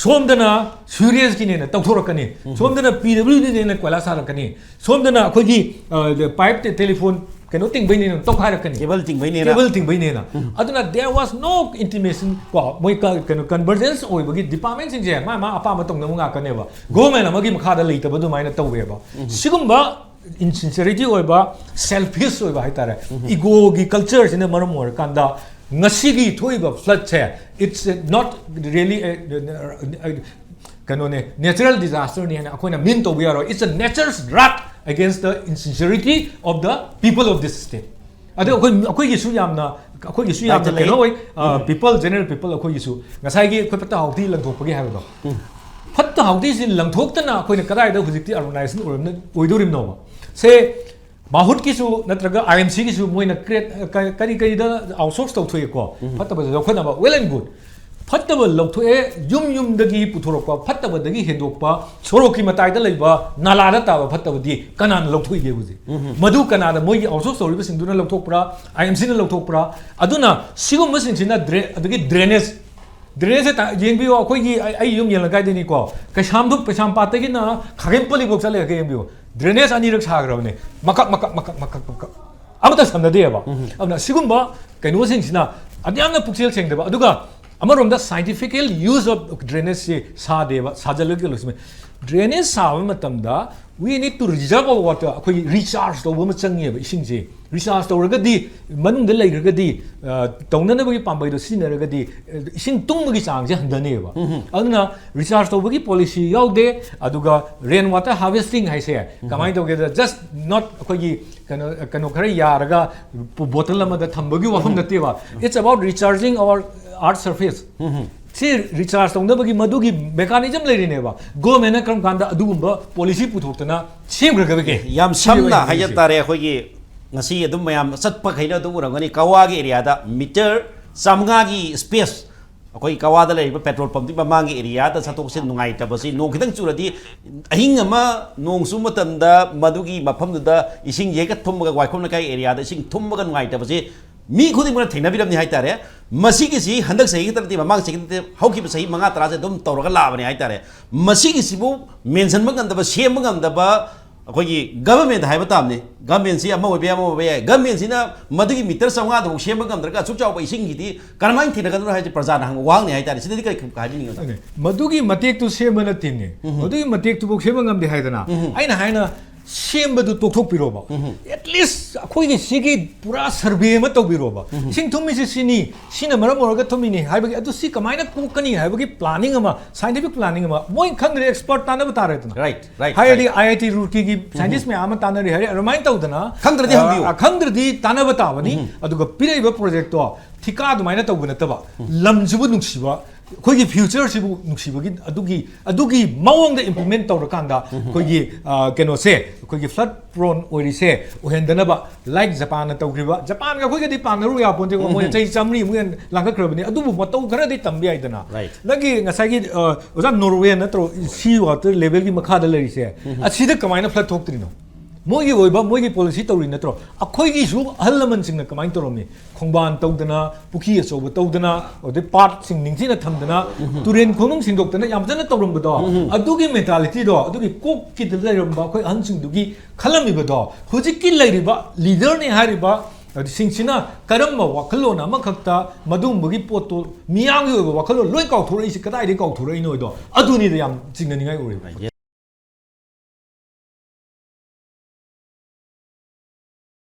ꯁꯣꯝꯗꯅ ꯁꯤꯋꯦꯖꯀꯤꯅꯦꯅ ꯇꯧꯊꯣꯔꯛꯀꯅꯤ, ꯁꯣꯝꯗꯅ ꯄꯤ ꯗꯕ꯭ꯂꯤꯎ ꯗꯤꯅꯦꯅ ꯀꯣꯏꯂꯥ ꯁꯥꯔꯛꯀꯅꯤ, ꯁꯣꯝꯗꯅ ꯑꯩꯈꯣꯏꯒꯤ, ꯑ, ꯄꯥꯏꯞ ꯇꯦ-, ꯇꯦꯂꯤꯐꯣꯟ ꯀꯩꯅꯣ ꯇꯤꯡꯕꯩꯅꯦꯅ ꯇꯧꯈꯥꯏꯔꯛꯀꯅꯤ꯫ ꯀꯦꯕꯜ ꯇꯤꯡꯕꯩꯅꯦꯅ꯫ ꯀꯦꯕꯜ ꯇꯤꯡꯕꯩꯅꯦꯅ꯫ ꯑꯗꯨꯅ there was no intimation ꯀꯣ, ꯃꯣꯏ ꯀ-, ꯀꯩꯅꯣ, ꯀꯟꯚꯔꯖꯦꯟꯁ ꯑꯣꯏꯕꯒꯤ ꯗꯤꯄꯥꯔꯠꯃꯦꯟꯁꯤꯡꯁꯦ ꯃꯥ ꯃꯥ ꯑꯄꯥꯝꯕ ꯇꯧꯅꯕ ꯉꯥꯛꯇꯅꯦꯕ꯫ ꯒꯣꯚꯔꯟꯃꯦꯟꯠ ꯑꯃꯒꯤ ꯃꯈꯥꯗ ꯂꯩꯇꯕ ꯑꯗꯨꯃꯥꯏꯅ ꯇꯧꯋꯦꯕ꯫ ꯁꯤꯒꯨꯝꯕ insincerity ꯑꯣꯏꯕ, selfish ꯑꯣꯏꯕ ꯍꯥꯏꯇꯥꯔꯦ, ꯏꯒꯣꯒꯤ ꯀꯜꯆꯔꯁꯤꯅ ꯃꯔꯝ ꯑꯣꯏꯔꯀꯥꯟꯗ ꯉꯁꯤꯒꯤ ꯊꯣꯛꯏꯕ ꯐ꯭ꯂꯠꯁꯦ, it's not really a, a, a, ꯀꯩꯅꯣꯅꯦ, natural disaster ꯅꯤ ꯍꯥꯏꯅ ꯑꯩꯈꯣꯏꯅ ꯃꯤꯟ ꯇꯧꯕ ꯌꯥꯔꯣꯏ. It's a nature's wrath against the insincerity of the people of this state. ꯑꯗꯣ ꯑꯩꯈꯣꯏ ꯑꯩꯈꯣꯏꯒꯤꯁꯨ ꯌꯥꯝꯅ ꯑꯩꯈꯣꯏꯒꯤꯁꯨ ꯌꯥꯝꯅ ꯀꯩꯅꯣ ꯑꯣꯏ. People, general people ꯑꯩꯈꯣꯏꯒꯤꯁꯨ ꯉꯁꯥꯏꯒꯤ ꯑꯩꯈꯣꯏ ꯐꯠꯇ ꯍꯥꯎꯊꯤ ꯂꯪꯊꯣꯛꯄꯒꯤ ꯍꯥꯏꯕꯗꯣ, ꯐꯠꯇ ꯍꯥꯎꯊꯤꯁꯤ ꯂꯪꯊꯣꯛꯇꯅ ꯑꯩꯈꯣꯏꯅ ꯀꯗꯥꯏꯗ ꯍꯧꯖꯤꯛꯇꯤ urbanization ꯑꯣꯏꯔꯝꯅ ꯑꯣꯏꯗꯧꯔꯤꯕꯅꯣꯕ? ꯁꯦ ꯃꯥꯍꯨꯠꯀꯤꯁꯨ ꯅꯠꯇ꯭ꯔꯒ ꯑꯥꯏ ꯑꯦꯝ ꯁꯤꯒꯤꯁꯨ ꯃꯣꯏꯅ create ꯀꯔꯤ ꯀꯔꯤꯗ outsource ꯇꯧꯊꯣꯛꯑꯦꯀꯣ, ꯐꯠꯇꯕꯁꯦ ꯂꯧꯈꯠꯅꯕ, well and good. ꯐꯠꯇꯕ ꯂꯧꯊꯣꯛꯑꯦ, ꯌꯨꯝ ꯌꯨꯝꯗꯒꯤ ꯄꯨꯊꯣꯔꯛꯄ ꯐꯠꯇꯕꯗꯒꯤ ꯍꯦꯟꯗꯣꯛꯄ, ꯁꯣꯔꯣꯛꯀꯤ ꯃꯇꯥꯏꯗ ꯂꯩꯕ ꯅꯥꯂꯥꯗ ꯇꯥꯕ ꯐꯠꯇꯕꯗꯤ ꯀꯅꯥꯅ ꯂꯧꯊꯣꯛꯏꯒꯦ ꯍꯧꯖꯤꯛ? ꯃꯗꯨ ꯀꯅꯥꯗ? ꯃꯣꯏꯒꯤ outsource ꯇꯧꯔꯤꯕꯁꯤꯡꯗꯨꯅ ꯂꯧꯊꯣꯛꯄ꯭ꯔꯥ, ꯑꯥꯏ ꯑꯦꯝ ꯁꯤꯅ ꯂꯧꯊꯣꯛꯄ꯭ꯔꯥ? ꯑꯗꯨꯅ ꯁꯤꯒꯨꯝꯕꯁꯤꯡꯁꯤꯅ ꯗ꯭ꯔꯦ ꯑꯗꯒꯤ drainage, drainage ꯁꯦ ꯌꯦꯡꯕꯤꯌꯨ, ꯑꯩꯈꯣꯏꯒꯤ ꯑꯩ ꯑꯩ ꯌꯨꯝ ꯌꯦꯡꯂꯀꯥꯏꯗꯅꯤꯀꯣ, ꯀꯩꯁꯥꯝꯊꯣꯛ ꯀꯩꯁꯥꯝꯄꯥꯠꯇꯒꯤꯅ ꯈꯥꯒꯦꯝꯄꯜꯂꯤꯐꯥꯎ ꯆꯠꯂꯦ, ꯌꯦꯡꯕꯤꯌꯨ, drainage ꯑꯅꯤꯔꯛ ꯁꯥꯈ꯭ꯔꯕꯅꯦ, ꯃꯀꯛ ꯃꯀꯛ ꯃꯀꯛ ꯃꯀꯛ ꯃꯀꯛ, ꯑꯃꯠꯇ ꯁꯝꯅꯗꯦꯕ꯫ ꯑꯗꯨꯅ ꯁꯤꯒꯨꯝꯕ ꯀꯩꯅꯣꯁꯤꯡꯁꯤꯅ ꯑꯗꯨ ꯌꯥꯝꯅ ꯄꯨꯛꯆꯦꯜ ꯁꯦꯡꯗꯕ, ꯑꯗꯨꯒ ꯑꯃꯔꯣꯝꯗ scientifical use of drainage ꯁꯤ ꯁꯥꯗꯦꯕ, ꯁꯥꯖꯜꯂꯒ ꯂꯣꯏꯁꯤꯟꯕ꯫ Drainage ꯁꯥꯕ ꯃꯇꯝꯗ we need to reserve our water, ꯑꯩꯈꯣꯏꯒꯤ recharge ꯇꯧꯕ ꯑꯃ ꯆꯪꯉꯦꯕ ꯏꯁꯤꯡꯁꯦ꯫ Recharge ꯇꯧꯔꯒꯗꯤ ꯃꯅꯨꯡꯗ ꯂꯩꯈ꯭ꯔꯒꯗꯤ, ꯑ, ꯇꯧꯅꯅꯕꯒꯤ ꯄꯥꯝꯕꯩꯗꯣ ꯁꯤꯖꯤꯟꯅꯔꯒꯗꯤ, ꯑ, ꯏꯁꯤꯡ ꯇꯨꯡꯕꯒꯤ ꯆꯥꯡꯁꯦ ꯍꯟꯊꯅꯦꯕ꯫ ꯑꯗꯨꯅ recharge ꯇꯧꯕꯒꯤ policy ꯌꯥꯎꯗꯦ꯫ ꯑꯗꯨꯒ rain water harvesting ꯍꯥꯏꯁꯦ ꯀꯃꯥꯏꯅ ꯇꯧꯒꯦꯗ, just not ꯑꯩꯈꯣꯏꯒꯤ ꯀꯩꯅꯣ ꯀꯩꯅꯣ ꯈꯔ ꯌꯥꯔꯒ bottle ꯑꯃꯗ ꯊꯝꯕꯒꯤ ꯋꯥꯐꯝ ꯅꯠꯇꯦꯕ꯫ It's about recharging our earth surface. ꯁꯤ recharge ꯇꯧꯅꯕꯒꯤ ꯃꯗꯨꯒꯤ mechanism ꯂꯩꯔꯤꯅꯦꯕ꯫ Government ꯅ ꯀꯔꯝ ꯀꯥꯟꯗ ꯑꯗꯨꯒꯨꯝꯕ policy ꯄꯨꯊꯣꯛꯇꯅ ꯁꯦꯝꯈ꯭ꯔꯒꯕꯒꯦ? ꯌꯥꯝ ꯁꯝꯅ ꯍꯥꯏꯖ ꯇꯥꯔꯦ, ꯑꯩꯈꯣꯏꯒꯤ ꯉꯁꯤ ꯑꯗꯨꯝ ꯃꯌꯥꯝ ꯆꯠꯄꯈꯩꯅ ꯑꯗꯨꯝ ꯎꯔꯝꯒꯅꯤ, ꯀꯋꯥꯒꯤ area ꯗ meter ꯆꯥꯝꯃꯉꯥꯒꯤ space, ꯑꯩꯈꯣꯏ ꯀꯋꯥꯗ ꯂꯩꯔꯤꯕ petrol pump ꯇꯨꯒꯤ ꯃꯃꯥꯡꯒꯤ area ꯗ ꯆꯠꯊꯣꯛ ꯆꯠꯁꯤꯟ ꯅꯨꯡꯉꯥꯏꯇꯕꯁꯤ, ꯅꯣꯡ ꯈꯤꯇꯪ ꯆꯨꯔꯗꯤ ꯑꯍꯤꯡ ꯑꯃ ꯅꯣꯡ ꯆꯨꯕ ꯃꯇꯝꯗ ꯃꯗꯨꯒꯤ ꯃꯐꯝꯗꯨꯗ ꯏꯁꯤꯡ ꯍꯦꯛꯇ ꯊꯨꯝꯃꯒ, ꯋꯥꯏꯈꯣꯝ ꯂꯩꯀꯥꯏ area ꯗ ꯏꯁꯤꯡ ꯊꯨꯝꯃꯒ ꯅꯨꯡꯉꯥꯏꯇꯕꯁꯤ ꯃꯤ ꯈꯨꯗꯤꯡꯃꯛꯅ ꯊꯦꯡꯅꯕꯤꯔꯝꯅꯤ ꯍꯥꯏꯇꯥꯔꯦ꯫ ꯃꯁꯤꯒꯤꯁꯤ ꯍꯟꯗꯛ ꯆꯍꯤ ꯈꯛꯇ ꯅꯠꯇꯦ, ꯃꯃꯥꯡ ꯆꯍꯤ ꯈꯛꯇ ꯅꯠꯇꯦ, ꯍꯧꯈꯤꯕ ꯆꯍꯤ ꯃꯉꯥ ꯇꯔꯥꯁꯦ ꯑꯗꯨꯝ ꯇꯧꯔꯒ ꯂꯥꯛꯑꯕꯅꯤ ꯍꯥꯏꯇꯥꯔꯦ꯫ ꯃꯁꯤꯒꯤꯁꯤꯕꯨ ꯃꯦꯟꯁꯤꯟꯕ ꯉꯝꯗꯕ, ꯁꯦꯝꯕ ꯉꯝꯗꯕ ꯑꯩꯈꯣꯏꯒꯤ government ꯍꯥꯏꯕ ꯇꯥꯕꯅꯤ꯫ Government ꯁꯤ ꯑꯃ ꯑꯣꯏꯕ ꯌꯥꯏ, ꯑꯃ ꯑꯣꯏꯕ ꯌꯥꯏ꯫ Government ꯁꯤꯅ ꯃꯗꯨꯒꯤ meter ꯆꯥꯝꯃꯉꯥꯗꯨꯐꯥꯎ ꯁꯦꯝꯕ ꯉꯝꯗ꯭ꯔꯒ ꯑꯁꯨꯛ ꯆꯥꯎꯕ ꯏꯁꯤꯡꯒꯤꯗꯤ ꯀꯔꯝꯍꯥꯏꯅ ꯊꯦꯡꯅꯒꯗꯕꯅꯣ ꯍꯥꯏꯁꯦ ꯄ꯭ꯔꯖꯥꯅ ꯍꯪꯕ ꯋꯥꯍꯪꯅꯤ ꯍꯥꯏꯇꯥꯔꯦ꯫ ꯁꯤꯗꯗꯤ ꯀꯔꯤ ꯍꯥꯏꯕꯤꯅꯤꯡꯉꯤ? ꯑꯗꯨꯅꯦ꯫ ꯃꯗꯨꯒꯤ ꯃꯇꯦꯛꯇꯨ ꯁꯦꯝꯕ ꯅꯠꯇꯦꯅꯦ꯫ ꯃꯗꯨꯒꯤ ꯃꯇꯦꯛꯇꯨꯐꯥꯎ ꯁꯦꯝꯕ ꯉꯝꯗꯦ ꯍꯥꯏꯗꯅ꯫ ꯑꯩꯅ ꯍꯥꯏꯅ ꯁꯦꯝꯕꯗꯨ ꯇꯣꯛꯊꯣꯛꯄꯤꯔꯣꯕ꯫ At least ꯑꯩꯈꯣꯏꯒꯤ ꯁꯤꯒꯤ ꯄꯨꯔꯥ ꯁꯔꯚꯦ ꯑꯃ ꯇꯧꯕꯤꯔꯣꯕ꯫ ꯏꯁꯤꯡ ꯊꯨꯝꯃꯤꯁꯦ ꯁꯤꯅꯤ, ꯁꯤꯅ ꯃꯔꯝ ꯑꯣꯏꯔꯒ ꯊꯨꯝꯃꯤꯅꯤ ꯍꯥꯏꯕꯒꯤ, ꯑꯗꯨ ꯁꯤ ꯀꯃꯥꯏꯅ ꯀꯣꯛꯀꯅꯤ ꯍꯥꯏꯕꯒꯤ ꯄ꯭ꯂꯥꯅꯤꯡ ꯑꯃ, ꯁꯥꯏꯟꯇꯤꯐꯤꯛ ꯄ꯭ꯂꯥꯅꯤꯡ ꯑꯃ, ꯃꯣꯏ ꯈꯪꯗ꯭ꯔꯦ, ꯑꯦꯛꯁꯄꯔꯠ ꯇꯥꯟꯅꯕ ꯇꯥꯔꯦꯗꯅ꯫ Right, right, ꯍꯥꯏꯔꯗꯤ right. ꯑꯥꯏ ꯑꯥꯏ ꯇꯤ ꯔꯨꯔꯀꯤꯒꯤ ꯁꯥꯏꯟꯇꯤꯁ ꯃꯌꯥꯝ ꯑꯃ ꯇꯥꯟꯅꯔꯤ ꯍꯥꯏꯔꯦ, ꯑꯗꯨꯃꯥꯏꯅ ꯇꯧꯗꯅ ꯈꯪꯗ꯭ꯔꯗꯤ ꯑ, ꯍꯪꯕꯤꯌꯨ꯫ ꯑ, ꯈꯪꯗ꯭ꯔꯗꯤ ꯇꯥꯟꯅꯕ ꯇꯥꯕꯅꯤ꯫ ꯑꯗꯨꯒ ꯄꯤꯔꯛꯏꯕ ꯄ꯭ꯔꯣꯖꯦꯛꯇꯣ ꯊꯤꯀꯥ ꯑꯗꯨꯃꯥꯏꯅ ꯇꯧꯕ ꯅꯠꯇꯕ, ꯂꯝꯁꯤꯕꯨ ꯅꯨꯡꯁꯤꯕ, ꯑꯩꯈꯣꯏꯒꯤ ꯐ꯭ꯌꯨꯆꯔꯁꯤꯕꯨ ꯅꯨꯡꯁꯤꯕꯒꯤ, ꯑꯗꯨꯒꯤ ꯑꯗꯨꯒꯤ ꯃꯑꯣꯡꯗ ꯏꯝꯄ꯭ꯂꯤꯃꯦꯟ ꯇꯧꯔꯀꯥꯟꯗ ꯑꯩꯈꯣꯏꯒꯤ ꯑ, ꯀꯩꯅꯣꯁꯦ, ꯑꯩꯈꯣꯏꯒꯤ ꯐ꯭ꯂꯠ ꯄ꯭ꯔꯣꯟ ꯑꯣꯏꯔꯤꯁꯦ ꯑꯣꯏꯍꯟꯗꯅꯕ, ꯂꯥꯏꯛ ꯖꯄꯥꯟꯅ ꯇꯧꯈ꯭ꯔꯤꯕ, ꯖꯄꯥꯟꯒ ꯑꯩꯈꯣꯏꯒꯗꯤ ꯄꯥꯟꯅꯔꯨ ꯌꯥꯄꯣꯟꯇꯦꯀꯣ, ꯃꯣꯏꯅ ꯆꯍꯤ ꯆꯥꯃꯔꯤꯃꯨꯛ ꯍꯦꯟꯅ ꯂꯥꯡꯈꯠꯈ꯭ꯔꯕꯅꯤ꯫ ꯑꯗꯨꯕꯨ ꯃꯇꯧ ꯈꯔꯗꯤ ꯇꯝꯕ ꯌꯥꯏꯗꯅ꯫ Right. ꯅꯪꯒꯤ ꯉꯁꯥꯏꯒꯤ ꯑ, ꯑꯣꯖꯥ, ꯅꯣꯔꯋꯦ ꯅꯠꯇ꯭ꯔꯣ, ꯁꯤ ꯋꯥꯇꯔ ꯂꯦꯚꯦꯜꯒꯤ ꯃꯈꯥꯗ ꯂꯩꯔꯤꯁꯦ? ꯑꯁꯤꯗ ꯀꯃꯥꯏꯅ ꯐ꯭ꯂꯠ ꯊꯣꯛꯇ꯭ꯔꯤꯅꯣ? ꯃꯣꯏꯒꯤ ꯑꯣꯏꯕ, ꯃꯣꯏꯒꯤ ꯄꯣꯂꯤꯁꯤ ꯇꯧꯔꯤ ꯅꯠꯇ꯭ꯔꯣ? ꯑꯩꯈꯣꯏꯒꯤꯁꯨ ꯑꯍꯜ ꯂꯃꯟꯁꯤꯡꯅ ꯀꯃꯥꯏꯅ ꯇꯧꯔꯝꯃꯤ? ꯈꯣꯡꯕꯥꯟ ꯇꯧꯗꯅ, ꯄꯨꯈ꯭ꯔꯤ ꯑꯆꯧꯕ ꯇꯧꯗꯅ, ꯑꯗꯩ ꯄꯥꯠꯁꯤꯡ ꯅꯤꯡꯊꯤꯅ ꯊꯝꯗꯅ, ꯇꯨꯔꯦꯟ ꯈꯣꯡꯅꯨꯡ ꯁꯦꯡꯗꯣꯛꯇꯅ ꯌꯥꯝ ꯐꯖꯅ ꯇꯧꯔꯝꯕꯗꯣ, ꯑꯗꯨꯒꯤ ꯃꯦꯟꯇꯥꯂꯤꯇꯤꯗꯣ, ꯑꯗꯨꯒꯤ ꯀꯣꯛꯀꯤꯗ ꯂꯩꯔꯝꯕ ꯑꯩꯈꯣꯏ ꯑꯍꯟꯁꯤꯡꯗꯨꯒꯤ ꯈꯜꯂꯝꯃꯤꯕꯗꯣ, ꯍꯧꯖꯤꯛꯀꯤ ꯂꯩꯔꯤꯕ ꯂꯤꯗꯔꯅꯤ ꯍꯥꯏꯔꯤꯕ ꯁꯤꯡꯁꯤꯅ ꯀꯔꯝꯕ ꯋꯥꯈꯜꯂꯣꯟ ꯑꯃꯈꯛꯇ ꯃꯗꯨꯒꯨꯝꯕꯒꯤ ꯄꯣꯠꯇꯣ, ꯃꯤꯌꯥꯝꯒꯤ ꯑꯣꯏꯕ ꯋꯥꯈꯜꯂꯣꯟ ꯂꯣꯏ ꯀꯥꯎꯊꯣꯔꯛꯏꯁꯤ ꯀꯗꯥꯏꯗꯒꯤ ꯀꯥꯎꯊꯣꯔꯛꯏꯅꯣꯗꯣ, ꯑꯗꯨꯅꯤꯗ ꯌꯥꯝ ꯆꯤꯡꯅꯅꯤꯡꯉꯥꯏ ꯑꯣꯏꯔꯤꯕ꯫